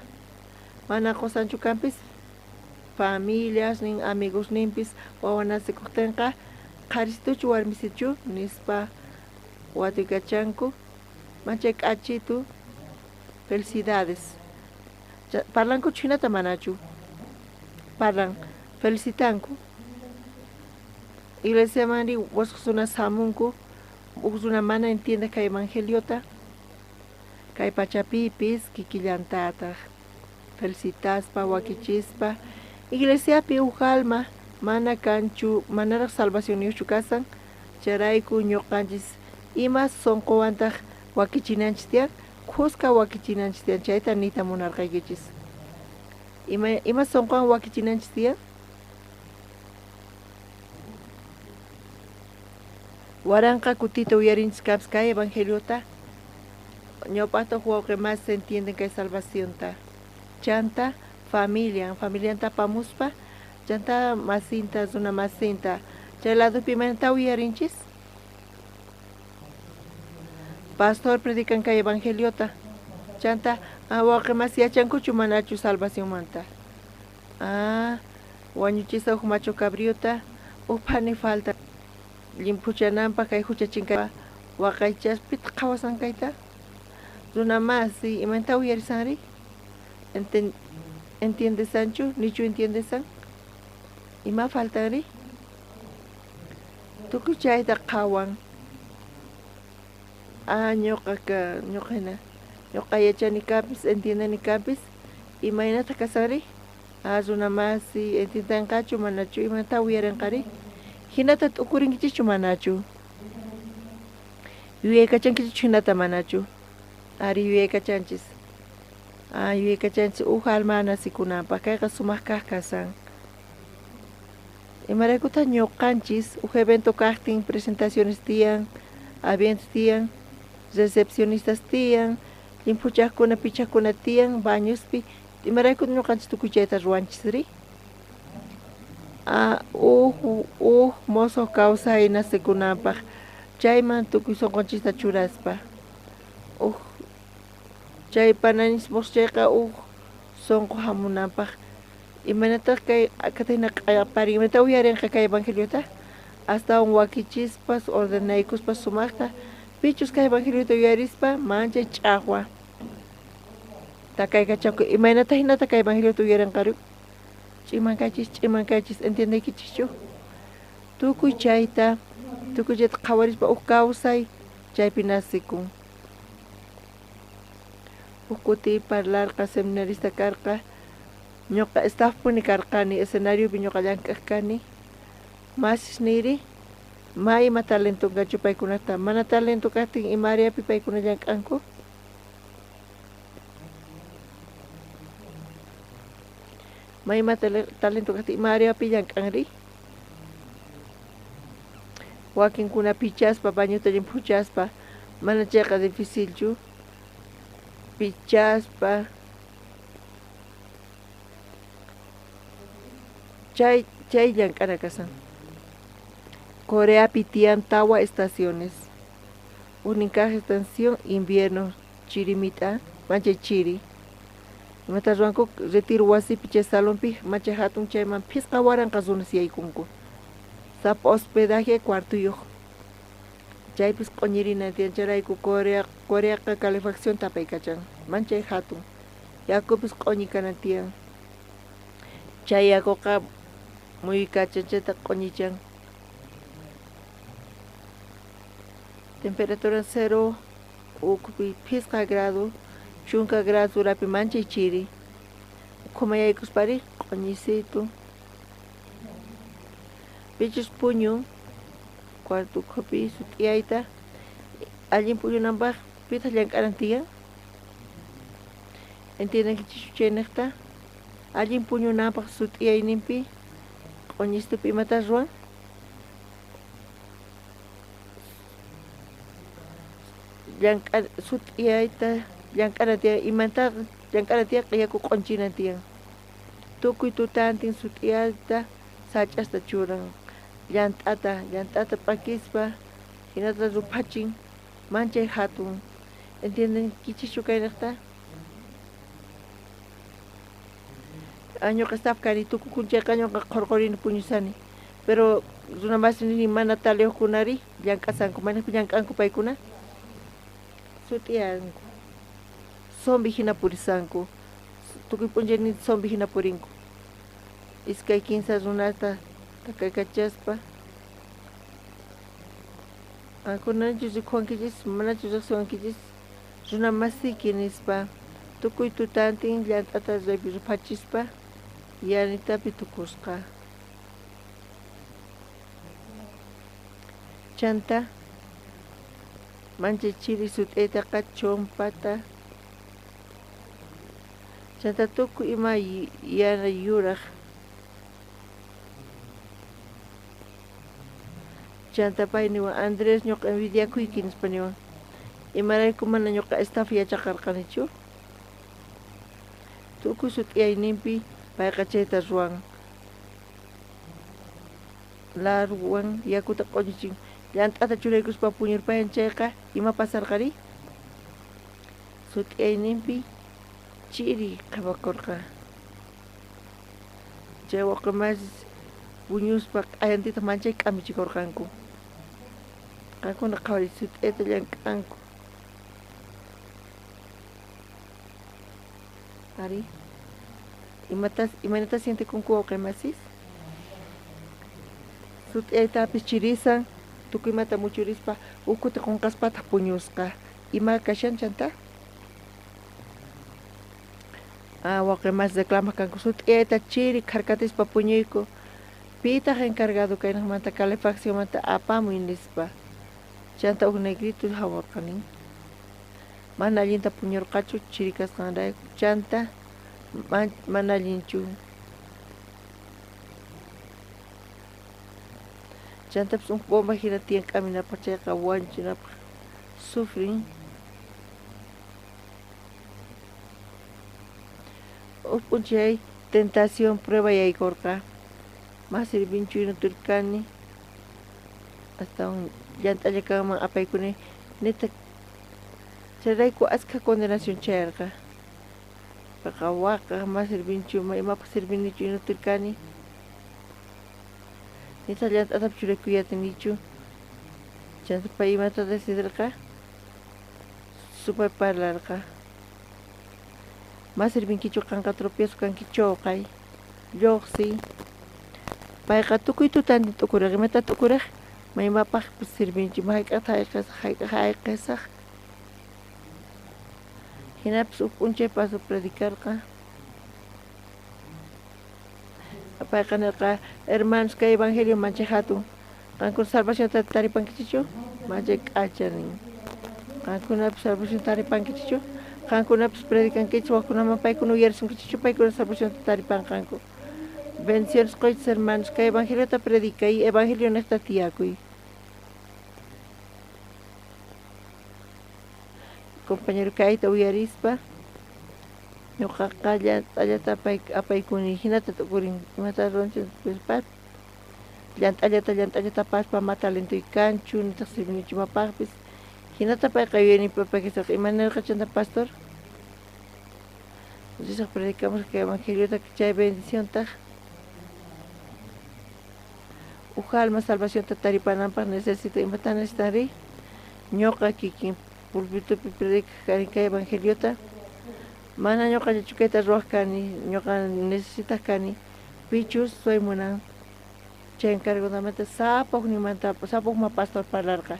mana qosanchu kanpis, familiasnin, amigosninpis wawa nacikuqtinqa qharisituchu warmisichu nispa watuykachanku, manchay k'achitu, felicidades. Parlankuchu hinata manachu? Parlan, felicitanku. Iglesiamanri wasq runas hamunku, uj runa mana entiende kay evangeliota, kay pachapipis kikillantataq felicitaspa, wakichispa. Iglesiapi uj alma mana kanchu, manaraq salvacionniyuqchu kasan, chayrayku ñuqanchis ima sunquwantaq wakichinanchis tiyan, khuska wakichinanchis tiyan, chayta niyta munarqaykichis. Ima sunquwan wakichinanchis tiyan? Waranqa kutita uyarinchis kapis kay evangeliota, ñawpaqta uj wawqi mas se entienden kay salvacionta. Chanta familian, familianta apamuspa, chanta masinta, runa masinta, chay ladopi imaynata uyarinchis? Pastor predican kay evangeliota, chanta wawqi mas yachankuchu manachu salvacionmanta. Wañuchisa uj macho cabriota, uj phani falta llimphuchananpaq kay huchachinkay waqaychas, pitaq qhawasan kayta? Runa masi imaynata uyarisanri? Entiendesanchu? Nichu entiendesan? Ima faltanri? Tukuy chayta qhawan. Ñuqaqa, ñuqa hina, ñuqa yachani kanpis, entiendani kanpis, imaynata kasanri? Runa masi entiendanqachu manachu? Imaynata uyarinqari? Hinata t'ukurinkichikchu manachu? Yuyaykachankichikchu hinata manachu? Ari yuyaykachanchis. Yuyaykachanchis uj alma nacikunanpaq, kayqa sumaq kaq kasan. Imaraykutaq ñuqanchis uj evento kaqtin presentaciones tiyan, eventos tiyan, recepcionistas tiyan, llimphuchaqkuna, pichaqkuna tiyan, bañospi. Imaraykutaq ñuqanchis tukuy chayta ruwanchisri? Uj mosoq kawsay nacikunanpaq, chayman tukuy sunqunchista churaspa. Uj chay pananis chayqa uj Sonqo hamunanpaq. Imaynataq kay akatayna q'ayapari, imaynata uyarinqa kay evangeliota? Astawan wakichispas, ordenaykuspa sumaqta, pichus kay evangeliota uyarispa manchay ch'aqwa. Takaykachanku, imaynata hinata kay evangeliota uyarinqaru? Ch'iman kaychis, ch'iman kaychis, entiendekichischu? Tukuy chayta qhawarispa uj kawsay chaypi nasikun. Uj kuti parlarqa seminarista karqa, ñuqa staffpuni karqani, escenariopi ñuqa llank'aq kani. Masis niri, ma ima talento kanchu paykunata, mana talento kaqtin ima areapi paykuna llank'anku? Ma ima talento kaqtin ima areapi llank'anri? Wakinkuna pichaspa, bañuta llimphuchaspa, mana chayqa dificilchu. Pichaspa, chay llank'ana kasan. Coreapi tiyan tawa estaciones. Ujnin kaj estación invierno, chirimita, manchay chiri. Imata ruwanku retiro wasipi chay salonpi manchay hatun chayman phisqa waranqa runas yaykunku. Sapa hospedaje cuartuyuq. Chaypis q'uñirina tiyan chayrayku Coreaqa calefacción tapaykachan, manchay hatun. Yakupis q'uñi kanan tiyan. Chay yakuqa muykachan chayta q'uñichan. Temperatura 0 ukhupi phisqa grado, chunka grado urapi manchay chiri. Ukhuman yaykuspari q'uñisitu. Pichus puñun cuarto ukhupi sut'iyayta allin puñunanpaq pitaq llank'anan tiyan? Entiendenkichischu chayniqta? Allin puñunanpaq sut'iyayninpi q'uñisitupi imata ruwan? Sut'iyayta llank'ana tiyan, imanta llank'ana tiyan yaku q'unchina tiyan. Tukuy tutantin sut'iyayta sach'asta churan, llant'ata p'akispa hinata ruphachin, manchay hatun. Entiendenkichischu kayniqta? Ñuqa staff kani tukukun chayqa ñuqa qhurqurini puñusani. Pero runa masi nini mana taliyuqkunari llank'asanku, manaqpi llank'anku paykuna? Sut'iyanku. Zombi hina purisanku. Tukuy p'unchayninta zombi hina purinku. Iskay kinsa runata takaykachaspa. Qankunachu rikuwankichis, manachu riqsiwankichis? Runa masiyki nispa tukuy tutantin llant'ata ruphachispa yanitapi tukusqa. Chanta manchay chiri sut'iytaqa chompata. Chanta tukuy ima yana yuraq. Chanta pay niwan, Andrés ñuqa envidiakuyki nispa niwan. Imarayku mana ñuqa staff yachaqarqanichu? Tukuy sut'iyayninpi payqa chayta ruwan. Larwan yakuta q'uñichin. Llant'ata churaykuspa puñurpayan chayqa ima pasarqari? Sut'iyayninpi chiri qhapakurqa. Chay wawqimasis puñuspa q'ayantita manchay k'amichikurqanku. Qankuna qhawariy sut'iyayta llank'anku. Ari, imaynata sientekunku wawqimasis? Sut'iyaytapis chirisan, tukuy imata muchurispa ukhuta qunqaspataq puñusqa. Ima kashan chanta? Wawqimasis reclamaq kanku sut'iyayta chiri kharkatispa puñuyku. Pitaq encargado kaynaqmanta calefaccionmanta apamuy nispa. Chanta uj negrito hamurqanin. Mana allinta puñurqachu chiri kasqanrayku. Chanta mana allinchu. Chantapis uj bomba hina tiyan k'aminapaq chayqa wanchinapaq sufrin. Uj p'unchay tentación prueba yaykurqa. Masiri vinchuynu turkani. Astawan llant'alla kanman apaykuni neta chayrayku askha condenación chayarqa. Payqa waqaj, mana sirvinchu, imapaj sirvinichu, inútil kani. Nitaq llant'atapis churakuy atinichu. Chanta pay imata decidirqa? Supay parlarqa. Ma sirvinkichu qanqa tropiezo kanki choqay, lluqsiy. Payqa tukuy tutantin t'ukurej, imata t'ukurej? Ma imapajpis sirvinchu, ma jayk'ajtaj ayqesaj, jayk'aj ayqesaj. Jinapis uj p'unchay paso predicarqa. Payqa nerqa, hermanos, kay evangelio manchay jatun. Qankuna salvacionta taripankichichu? Manchay k'acha nin. Qankunapis salvacionta taripankichichu? Qankunapis predicankichis wajkunaman paykuna uyarisunkichichu? Paykuna salvacionta taripanqanku. Bendiciones qoychis hermanos, kay evangeliota predicay, evangelio nejta tiyakuy. Compañero kayta uyarispa, ñuqaqa llant'allata apaykuni, jinata t'ukurin, imata ruwanchis llant'allata llant'allata apaspa ama talentoy kanchu, nitaq sirvinichu imapaqpis. Jinata payqa yuyayninpi apakisarqa. Ima nirqa chanta pastor? Risaq predicamos kay evangeliota, chay bendiciontaj uj alma salvacionta taripananpaq necesita. Imata necesitan ri? Ñuqa kikin pulpitupi predicaj kani kay evangeliota. Mana ñuqallachu kayta ruwaj kani, ñuqa necesitaj kani pichus suay munan. Chay encargodamanta sapa ujninmanta, sapa ujman pastor parlarqa.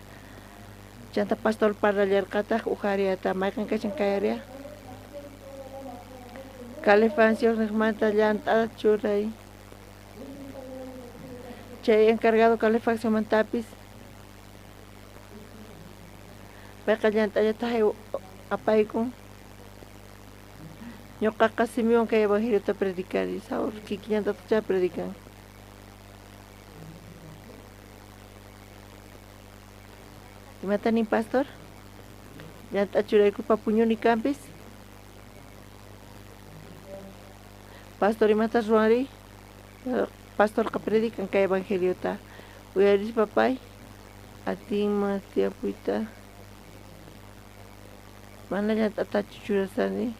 Chanta pastor parlallarqataj uj áreata, mayqen kashan kay área? Calefacción niqmanta llant'ata churay. Chay encargado calefaccionmantapis payqa llant'allata apaykun. Ñuqaqa simiwan kay evangeliota predicani, Saúl kikillantataq predican. Imata nin pastor? Llant'a churaykuspa puñuni kanpis. Pastor imata ruwanri? Pastorqa predican kay evangeliota. Uyarispa pay atinman tiyapuyta. Mana llant'atachu churasani.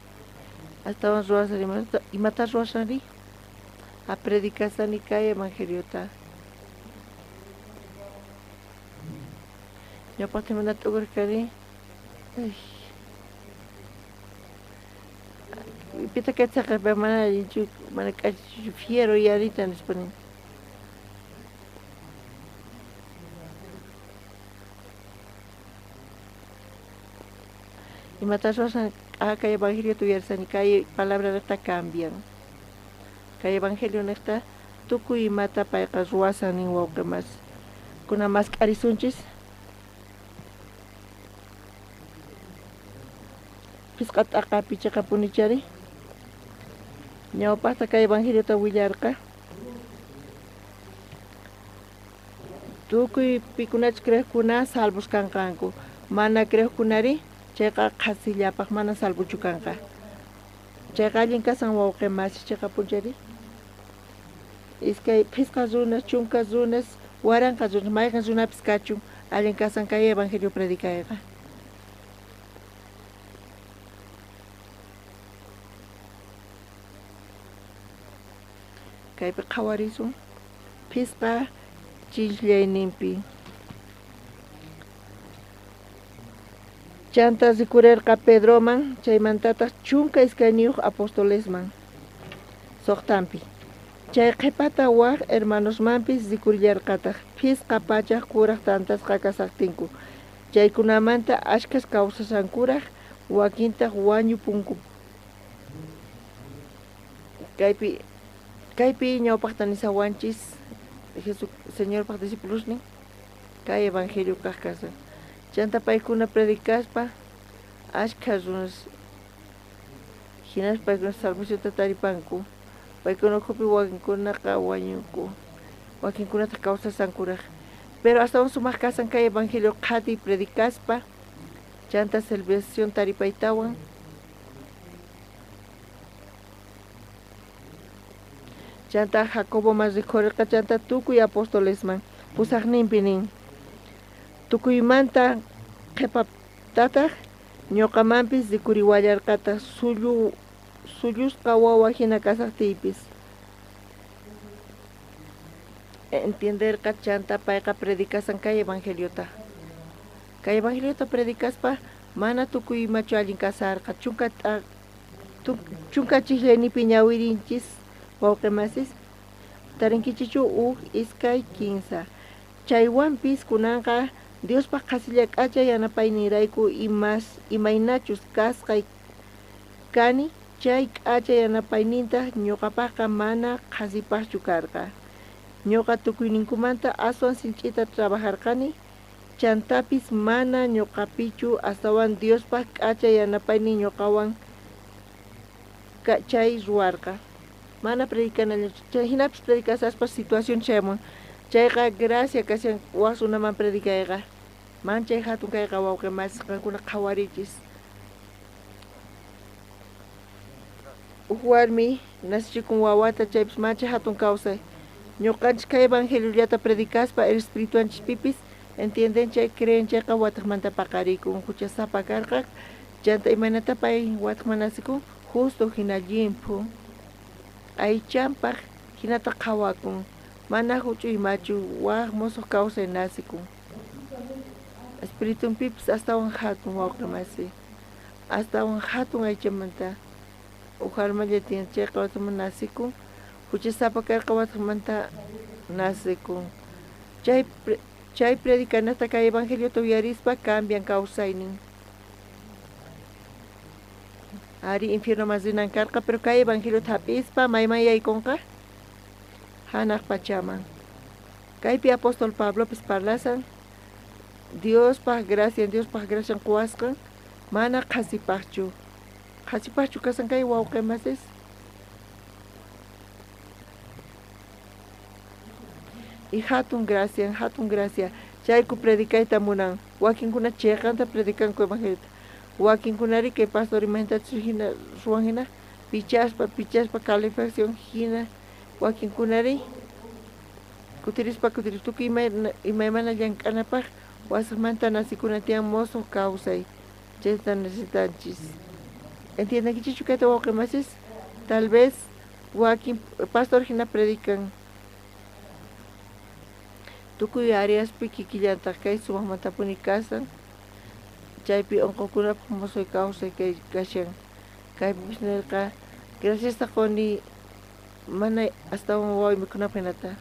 Astawan ruwasani, imata ruwasani? A predicasani kay evangeliota. Ñawpaqta mana t'ukurej kani. Pita kay saqerpa mana allinchu, mana k'achichu, fiero yarita nispa nin. Imata ruwasan kay evangeliota uyarisani, kay palabra niqta cambian. Kay evangelio niqta tukuy imata payqa ruwasan nin wawqi mas. Kuna mask'arisunchis. Phisqa t'aqapi chiqapunichari. Ñawpaqta kay evangeliota willarqa. Tukuy pikunachus creejkuna salvos kanqanku. Mana creejkunari chayqa qhasillapaq mana salvochu kanqa. Chayqa allin kasan wawqi masi chiqapunchari. Iskay phisqa runas, chunka runas, waranqa runas, mayqen runapis kachun allin kasan kay evangelio predicayqa. Kaypi qhawarisun phisqa chislayninpi. Chanta rikurerqa Pedroman, chaymantataq 12 apostolesman suqtampi. Chay qhipata waj hermanosmanpis rikurillarqataq 500 kuraj tantasqa kasaqtinku. Chaykunamanta ashkhas kawsasankuraj, wakintaq wañupunku. Kaypi ñawpaqta nisawanchis Jesús Señorpaq discipulosnin kay evangelio kaq kasan. Chanta paykuna predicaspa ashkha runas hinaspa paykuna salvacionta taripanku. Paykuna ukhupi wakinkunaqa wañunku, wakinkunataq kawsasankuraj. Pero astawan sumaq kasan kay evangelio qhatiy predicaspa chanta salvación taripaytawan. Chanta Jacoboman rikhurerqa chanta tukuy apostolesman pusaqninpi nin. Tukuymanta qhipatataq ñuqamanpis rikuriwallarqataq sullu Sullusqa wawa jina kasajtiypis. Entenderqa chanta payqa predicasan kay evangeliota. Kay evangeliota predicaspa mana tukuy imachu allin kasarqa. Chunka chijllaynipi ñawirinchis wawqi masis tarinkichichu uj iskay kinsa. Chaywanpis kunanqa Diospaq qhasilla k'acha yanapayninrayku imaynachus kasqay kani chay k'acha yanapaynintaq ñuqapaqqa mana qhasipaqchu karqa. Ñuqa tukuyninkumanta aswan sinch'ita trabajarqani chantapis mana ñuqapichu astawan Diospaq k'acha yanapaynin ñuqawan chay ruwarqa. Mana predicanallachu, chay hinapis predicasaspa situación chayamun. Chayqa gracia kashan wak runaman predicayqa. Manchay hatun kayqa wawqi masis qankuna qhawarichis. Uj warmi nasichikun wawata chaypis manchay hatun kawsay. Ñuqanchis kay evangeliullata predicaspa espirituanchispipis entienden chay creen chayqa wataqmanta paqarikun huchasapa karqa chanta imaynata pay wataqman nasikun justo hina llimphu aychanpaq hinata qhawakun mana huch'uy machu waq musuq kawsay nasikun espiritunpipis astawan hatun wawqi masi astawan hatun aychamanta uj almalla tiyan chayqa wataqman nasikun huchasapa karqa wataqmanta nasikun chay predicanata kay evangeliota uyarispa cambian kawsaynin. Ari infierno rinan karqa pero kay evangeliota hap'ispa mayman yaykunqa hanaq pachaman. Kaypi apóstol Pablopis parlasan Diospaq gracian Diospaq gracian quwasqan mana qhasipaqchu. Qhasipaqchu kasan kay wawqi masis. Y hatun gracia. Chayku predicayta munan. Wakinkuna chiqanta predicanku evangeliota. Wakinkunari kay pastor imaynatachus hina ruwan hina pichaspa calefacción hina. Wakinkunari kutirispa tukuy imaymana llank'anapaq wasiqmanta nasikuna tiyan musuq kawsay. Chayta necesitanchis. ¿Entiendenkichichu kayta wawqi masis? Tal vez wakin pastor hina predican. Tukuy áreaspi kikillantaq kay sumaqmantapuni kasan. Chaypi unqukunapaq musuq kawsay kay kashan. Kaypipis nirqa graciasta quni mana astawan wawi mikhunapaq hinata.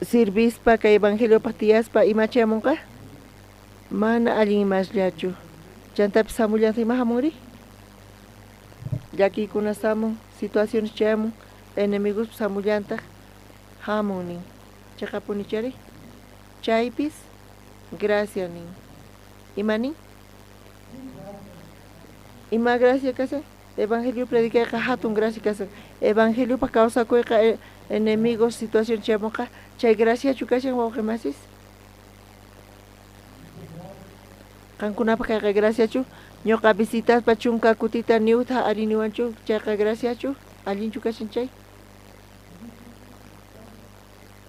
Sirvispa kay evangeliopaq tiyaspa ima chayamunqa mana allin imasllachu. Chantapis hamullantaq ima hamunri? Llakiykuna samun, situaciones chayamun, enemigos hamullantaq hamun nin. Chaqapuni chari? Chaypis gracia nin. Ima nin? Ima gracia kasan? Evangelio predicayqa hatun gracia kasan. Evangeliopaq kawsakuyqa enemigos situación chayamunqa chay graciachu kashan wawqi masis? Qankunapaq kayqa graciachu? Ñuqa visitaspa chunka kutita niwta ariniwanchu chayqa graciachu? Allinchu kashan chay?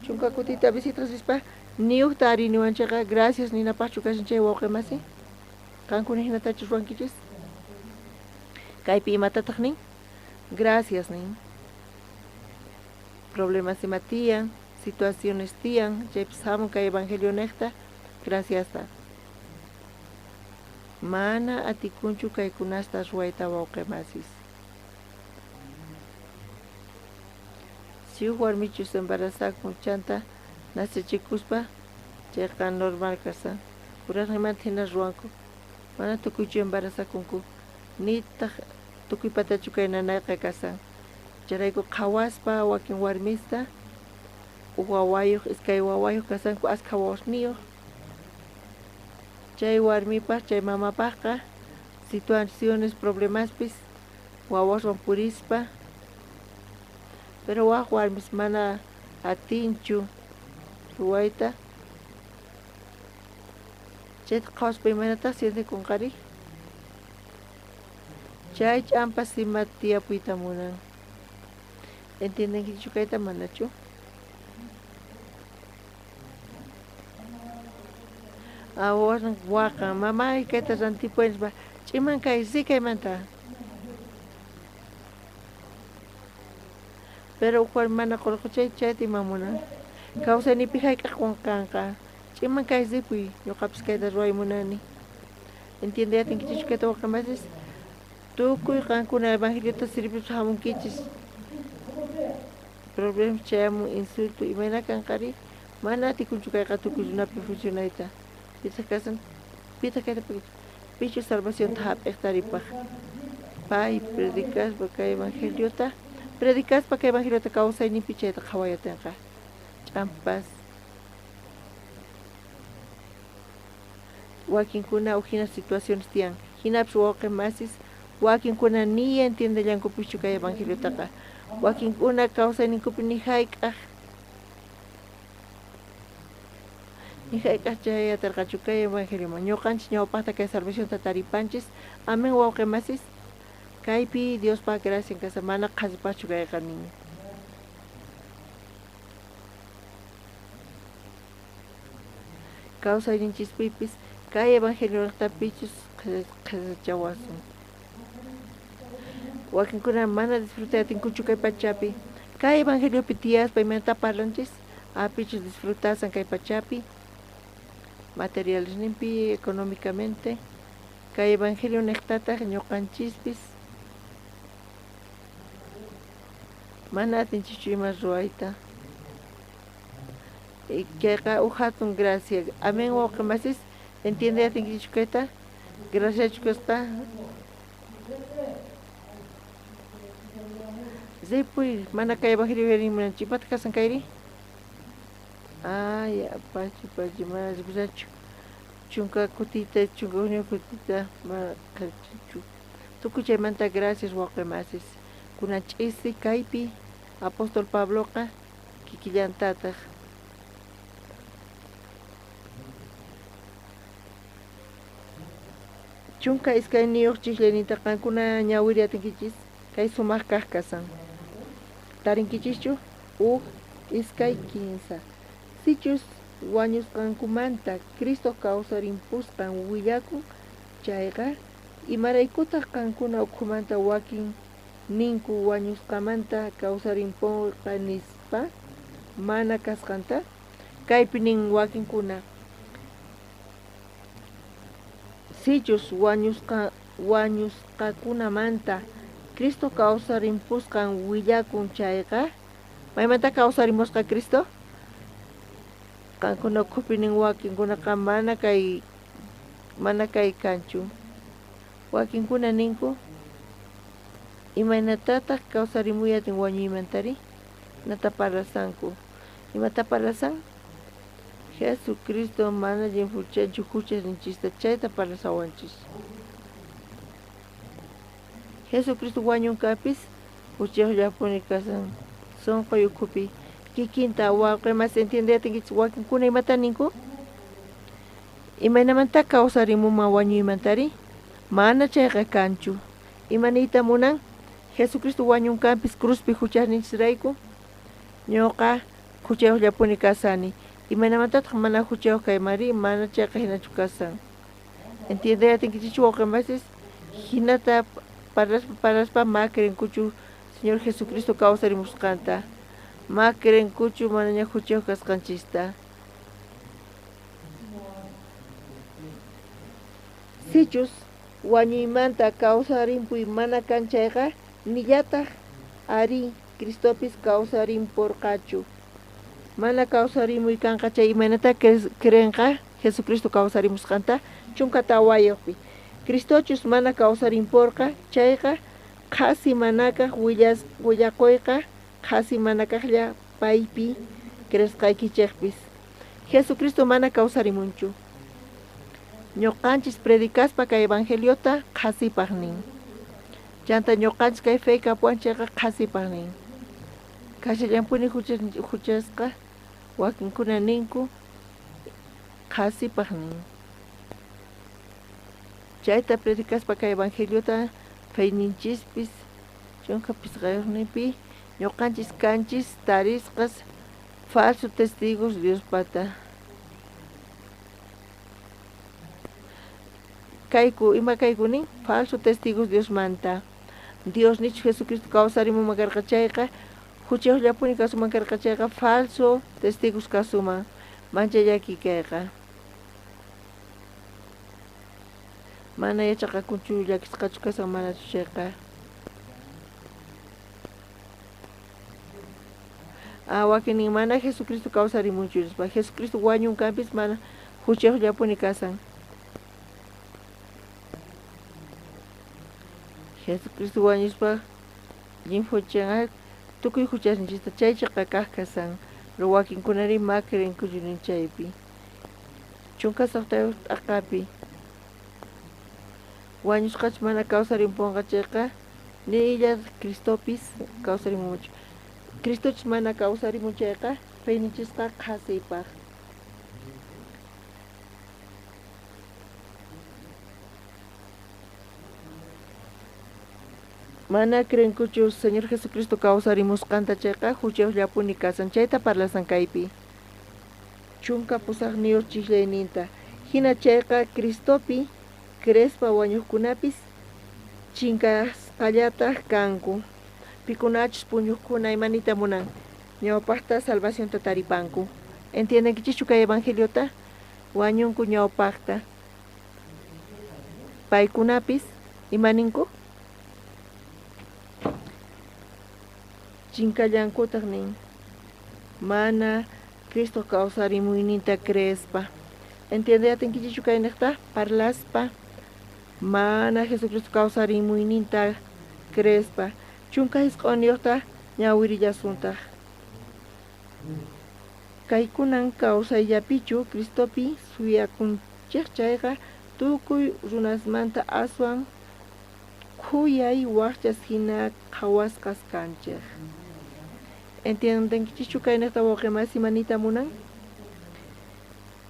Chunka kutita visitas rispa niwta ariniwan chayqa gracias ninapaqchu kashan chay wawqi masi? Qankuna hinatachu ruwankichis? Kaypi imatataq nin? Gracias nin. Problemas ima tiyan, situaciones tiyan, chaypis hamun kay evangelio niqta, graciasta. Mana atikunchu kaykunasta ruwayta wawqi masis. Si uj warmichus embarazakun chanta nasichikuspa chayqa normal kasan. Kuraqninmanta hina ruwanku. Mana tukuychu embarazakunku. Nitaq tukuypatachu kay nanayqa kasan. Chayrayku qhawaspa wakin warmista uj wawayuq iskay wawayuq kasanku askha wawasniyuq. Chay warmipaq chay mamapaqqa situaciones problemaspis wawaswan purispa. Pero wak warmis mana atinchu ruwayta. Chayta qhawaspa imaynataq sientekunqari? Chay ch'ampa sima tiyapuyta munan. ¿Entiendenkichu kayta manachu? Wawasnin waqan, mamay kayta rantipuway nispa, ch'iman kay riy kaymanta. Pero uj warmi mana qullqichay chayta ima munan. Kawsayninpi jayk'aqwan kanqa. Ch'iman kay ripuy, ñuqapis kayta ruway munani. Entiende atinkichikchu kayta waqamasis? Tukuy qankuna evangeliota sirvispa hamunkichis. Problemas chayamun, insulto, imayna kanqari? Mana atikunchu kayqa tukuy runapi funcionayta. Pitaq kasan? Pitaq kayta pichu salvacionta hap'iq taripaq. Pay predicaspa kay evangeliota, predicaspa kay evangeliota kawsayninpi chayta qhawayatinqa. Ch'ampas. Wakinkuna huk hina situaciones tiyan. Hinapis wawqi masis, wakinkuna ni entiendellankupischu kay evangeliotaqa. Wakinkuna kawsayninkupi ni hayk'aq ni hayk'aq chayatarqachu kay evangelioman. Ñuqanchis ñawpaqta kay salvacionta taripanchis. Amén wawqi masis. Kaypi Diospa gracian kasa mana qhasipaqchu kayqa nin. Kawsayninchispipis kay evangeliotapichus qhisachawasun. Wakinkuna mana disfrutay atinkuchu kay pachapi. Kay evangeliopi tiyaspa imaynata parlanchis, apichus disfrutasan kay pachapi, materialesninpi, económicamente. Kay evangelio niqtataq ñuqanchispis mana atinchischu ima ruwayta. Kayqa uj hatun gracia. Amén wawqi masis, entiende atinkichu kayta? Graciachu kaspa. Ripuy, mana kay evangelio uyarimunanchik. Imataq kasan kayri? Ay, pachi, pachi, mana ripusachu. Chunka kutita, chunka hukniyuq kutita, mana qhichichu. Tukuy chaymanta gracias wawqi masis. Kunan ch'isi kaypi apóstol Pabloqa kikillantataq. Chunka iskayniyuq chiqllayninta qankuna ñawiri atinkichis kay sumaq kaq kasan. Tarinkichischu? Uj, iskay, kinsa. Sichus wañusqankumanta Cristo kawsarimpusqan willakun chayqa, imaraykutaq qankuna ukhumanta wakin ninku wañusqamanta kawsarimpunqa nispa mana kasqanta? Kaypi nin wakinkuna. Sichus wañusqakunamanta Cristo kawsarimpusqan willakun chayqa, maymanta kawsarimusqa Cristo? Qankuna ukhupi nin wakinkunaqa mana kay kanchu. Wakinkuna ninku, imaynatataq kawsarimuy atin wañuymantari? Imata parlasanku? Imata parlasan? Jesucristo mana llimphuchanchu huchasninchista, chayta parlasawanchis. Jesucristo wañunkapis huchayuqllapuni kasan sunquy ukhupi. Kikinta wawqi mas entiende atinkichis wakinkuna imata ninku? Imaynamanta kawsarimunman wañuymantari? Mana chayqa kanchu. Ima niyta munan? Jesucristo wañunkanpis cruzpi huchasninchisrayku ñuqa huchayuqllapuni kasani. Imaynamantataq mana huchayuq kaymari? Mana chayqa hinachu kasan. Entiende atinkichischu wawqi masis? Hinata parlaspa ma creenkuchu Señor Jesucristo kawsarimusqanta. Ma creenkuchu manaña huchayuq kasqanchista. Sichus wañuymanta kawsarimpuy mana kan chayqa, nillataq ari Cristopis kawsarimpurqachu. Mana kawsarimuy kanqa chay imaynata creenqa Jesucristo kawsarimusqanta chunka tawayuqpi. Cristochus mana kawsarimpurqa chayqa qhasi manakaq willakuyqa qhasi manakaqlla paypi creesqaykichikpis. Jesucristo mana kawsarimunchu. Ñuqanchis predicaspa kay evangeliota qhasipaq nin. Chanta ñuqanchis kay fe kapuwan chayqa qhasipaq nin. Kashallampuni huchasqa wakinkuna ninku qhasipaq nin. Chayta predicaspa kay evangeliota feyninchispis chunka pisqayuqninpi ñuqanchis kanchis tarisqas falso testigos Diospata. Kayku ima kayku nin falso testigos Diosmanta. Dios nichu Jesucristo kawsarimunman karqa chayqa, huchayuqllapuni kasuman karqa chayqa falso testigos kasuman. Mancha llaki kayqa. Mana yachaqakunchu llakisqachu kasan manachu chayqa. Wakin mana Jesucristo kawsarimunchu nispa. Jesucristo wañunkanpis mana huchayuqllapuni kasan. Jesucristo wañuspa llimphuchan tukuy huchasninchista chay chiqa kaq kasan. Pero wakinkunari ma creenkuchu nin chaypi. 16 t'aqapi. Wañusqachu mana kawsarimpunqa chayqa nilla Cristopis kawsarimunchu. Cristochus mana kawsarimun chayqa feyninchisqa qhasipaq. Mana creenkuchu Señor Jesucristo kawsarimusqanta chayqa huchayuqllapuni kasan. Chayta parlasan kaypi. 18 chijllayninta. Hina chayqa Cristopi creespa wañuqkunapis chinkasqallataq kanku. Pikunachus puñuqkuna imanita munan ñawpaqta salvacionta taripanku. ¿Entiendenkichischu kay evangeliota? Wañunku ñawpaqta. Paykunapis imaninku? Chinkallankutaq nin. Mana Cristo kawsarimuyninta creespa. ¿Entiende atinkichichu kay niqta? Parlaspa. Mana Jesucristo kawsarimuyninta creespa. 19 ñawirillasuntaq. Kaykunan kawsayllapichu Cristopi suyakunchik chayqa tukuy runasmanta aswan khuyay waqchas hina qhawasqas kanchik. ¿Entiendenkichischu kay niqta wawqi manita munan?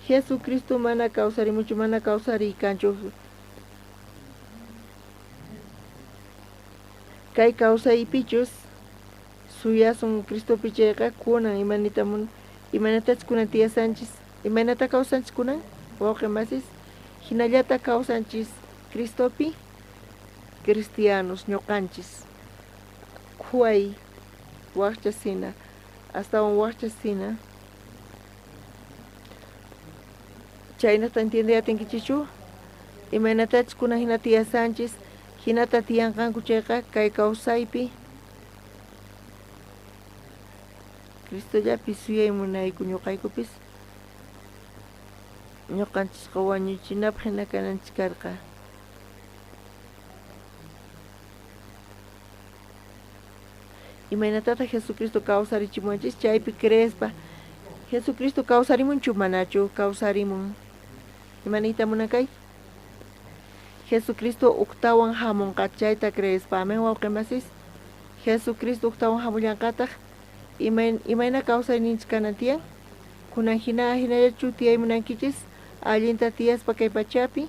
Jesucristo mana kawsarimunchu, mana kawsariykanchu. Kay kawsaypichus suyasun Cristopi chayqa kunan imanita mun imanatachus kunan tiyasanchis, imaynata kawsanchis kunan wawqi masis, hinallata kawsanchis Cristopi cristianos ñuqanchis. Khuway waqchasina, astawan waqchasina. Chaynata entiende atinkichischu? Imaynatachus kunan hina tiyasanchis, hinata tiyanqanku chayqa kay kawsaypi Cristollapi suyay munayku ñuqaykupis ñuqanchisqa wañuchinapaq hina kananchis karqa. Imaynatataq Jesucristo kawsarichimuwanchis chaypi creespa. Jesucristo kawsarimunchu manachu kawsarimun. Imaniyta munan kay? Jesucristo uktawan hamunqa chayta creespa. Amén wawqi masis. Jesucristo uktawan hamullanqataq imayna kawsayninchis kanan tiyan? Kunan hina hinallachu tiyay munankichis allinta tiyaspa kay pachapi.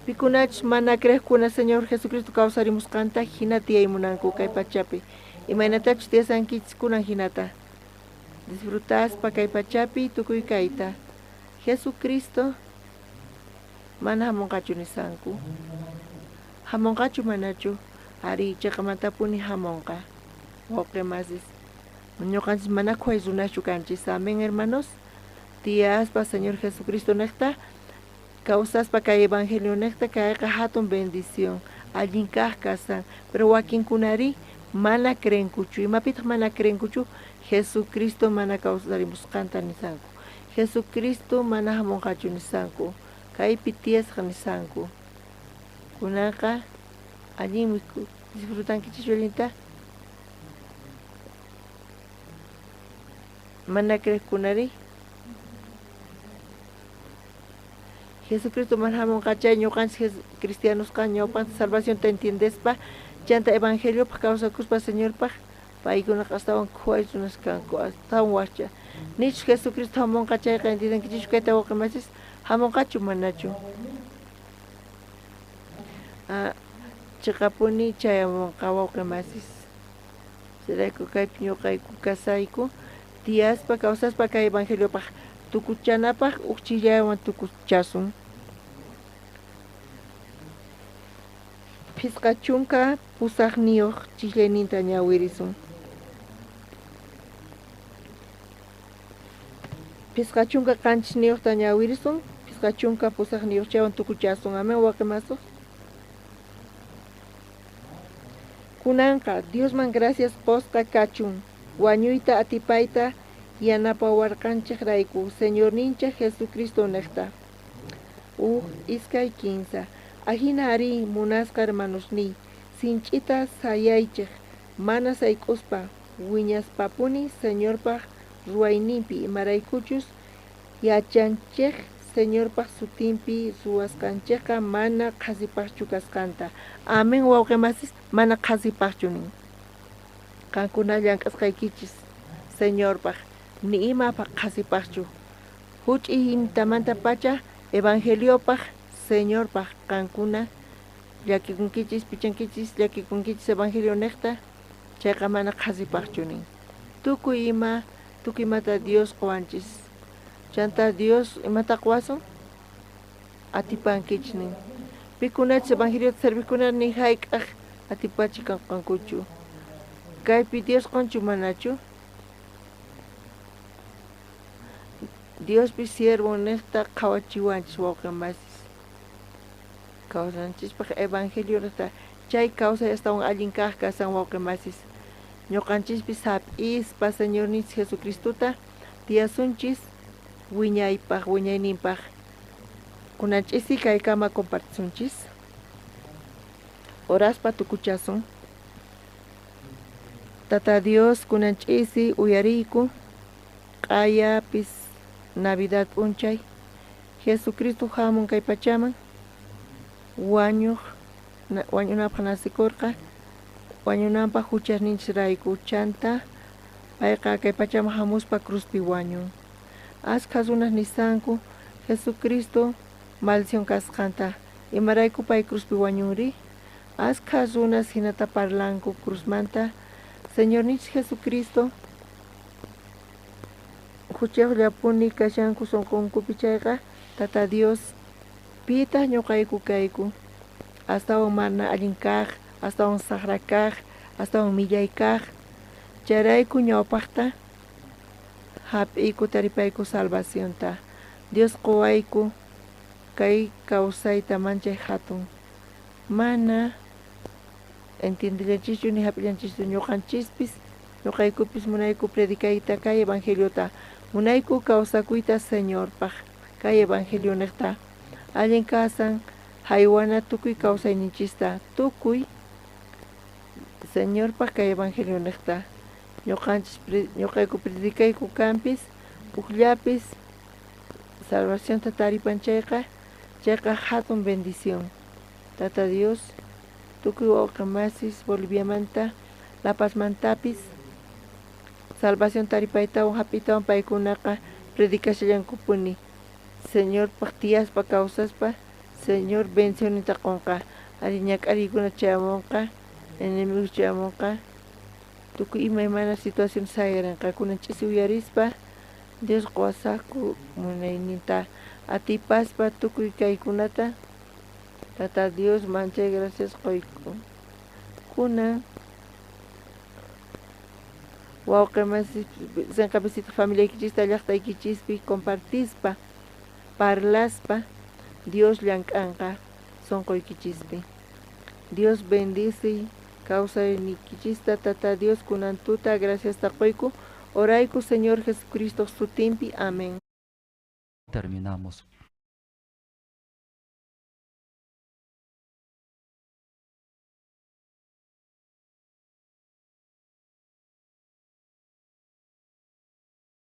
Pikunachus mana creejkuna Señor Jesucristo kawsarimusqanta hina tiyay munanku kay pachapi. Imaynatachus tiyasankichis kunan hinata. Disfrutaspa kay pachapi tukuy kayta. Jesucristo mana hamunqachu nisanku. Hamunqachu manachu? Ari chiqamantapuni hamunqa. Wawqi masis. Ñuqanchis mana khuway runachu kanchis. Amén, hermanos. Tiyaspa Señor Jesucristo niqta kawsaspa kay evangelio niqta kayqa hatun bendición. Allin kaq kasan. Pero wakinkunari mana creenkuchu. Imapitaq mana creenkuchu? Jesucristo mana kawsarimusqanta nisanku. Jesucristo mana hamunqachu nisanku. Kaypi tiyasqa nisanku. Kunanqa allinmi disfrutankichis allinta. Mana creejkunari Jesucristo mana hamunqa chay ñuqanchis cristianosqa ñawpanta salvacionta entiendespa chanta evangeliopaq kawsakuspa Señorpaq paykunaqa astawan khuway runas kanku astawan waqcha. Nichus Jesucristo hamunqa chayqa entiendenkichischu kayta wawqi masis hamunqachu manachu? Chiqapuni chayamunqa wawqi masis. Chayrayku kaypi ñuqayku kasayku tiyaspa kawsaspa kay evangeliopaq tukuchanapaq uqchillawan tukuchasun. 58 chiqllayninta ñawirisun. 57ta ñawirisun, 58 chaywan tukuchasun. Amén, wawqimasus. Kunanqa Diosman gracias qosqa kachun, wañuyta atipayta yanapawarqanchejrayku, Señorninchej Jesucristo nejta. 1, 2, 15. Ajina ari munasqa hermanosniy, sinch'ita sayaychej, mana sayk'uspa, wiñaspapuni Señorpaj ruwayninpi, imaraykuchus yachanchej Señorpaj sutinpi ruwasqanchejqa mana qhasipajchu kasqanta. Amén, wawqimasis, mana qhasipajchu nin. Qankuna llank'asqaykichis Señorpaj, ni imapaj qhasipajchu. Huch'iy imtamantapacha evangeliopaj Señorpaj qankuna llakikunkichis, pichankichis, llakikunkichis evangelio nejta, chayqa mana qhasipajchu nin. Tukuy ima, tukuy imata Dios qowanchis. Chanta Dios imata qowasun? Atipankichis nin. Pikunachus evangeliota servijkuna ni hayk'aj atipachikanqankuchu. Kaypi Dios qonchu manachu? Diospi siervo nejta qhawachiwanchis wawqimasis. Kawsanchispaj evangelio nejta chay kawsay astawan allin kaj kasan wawqimasis. Ñuqanchispi sap'ispa Señorninchis Jesucristota tiyasunchis wiñaypaj wiñayninpaj. Kunanch'isi kaykama compartisunchis. Oraspa tukuchasun. Tata Dios kunanch'isi uyariyku q'ayapis Navidad p'unchay Jesucristo hamun kay pachaman wañuq wañunapaj nasikurqa wañunanpaj huchasninchisrayku chanta payqa kay pachaman hamuspa cruzpi wañun. Ashkha runas nisanku Jesucristo maldición kasqanta imarayku pay cruzpi wañunri. Ashkha runas hinata parlanku cruzmanta Señorninchis Jesucristo huchayuqllapuni kashanku sunqunkupi chayqa Tata Dios pitaq ñuqayku kayku astawan mana allin kaq, astawan saqra kaq, astawan millay kaq. Chayrayku ñawpaqta hap'iyku taripayku salvacionta. Dios quwayku kay kawsayta manchay hatun. Mana entiendellanchischu ni hap'illanchischu ñuqanchispis ñuqaykupis munayku predicayta kay evangeliota. Munayku kawsakuyta Señorpaj kay evangelio niqta. Allin kasan haywana tukuy kawsayninchista tukuy Señorpaj kay evangelio niqta. Ñuqanchis ñuqayku predicayku kanpis ujllapis salvacionta taripan chayqa chayqa hatun bendición. Tata Dios tukuy wawqimasis Boliviamanta La Pazmantapis salvación taripaytawan hap'iytawan paykunaqa predicashallankupuni. Señorpaj tiyaspa kawsaspa Señor bendicionninta qunqa. Ari ñak'ariykuna chayamunqa, enemigos chayamunqa, tukuy imaymana situación sayarinqa. Kunan ch'isi uyarispa Dios quwasaqku munayninta atipaspa tukuy kaykunata Tata Dios manchay gracias qoyku. Kunan wawqimasis sinqapisita familiaykichista llaqtaykichispi compartispa parlaspa Dios llank'anqa sunquykichispi. Dios bendice kawsaynikichista Tata Dios kunan tuta graciasta qoyku. Orayku Señor Jesucristo sutinpi. Amén. Terminamos.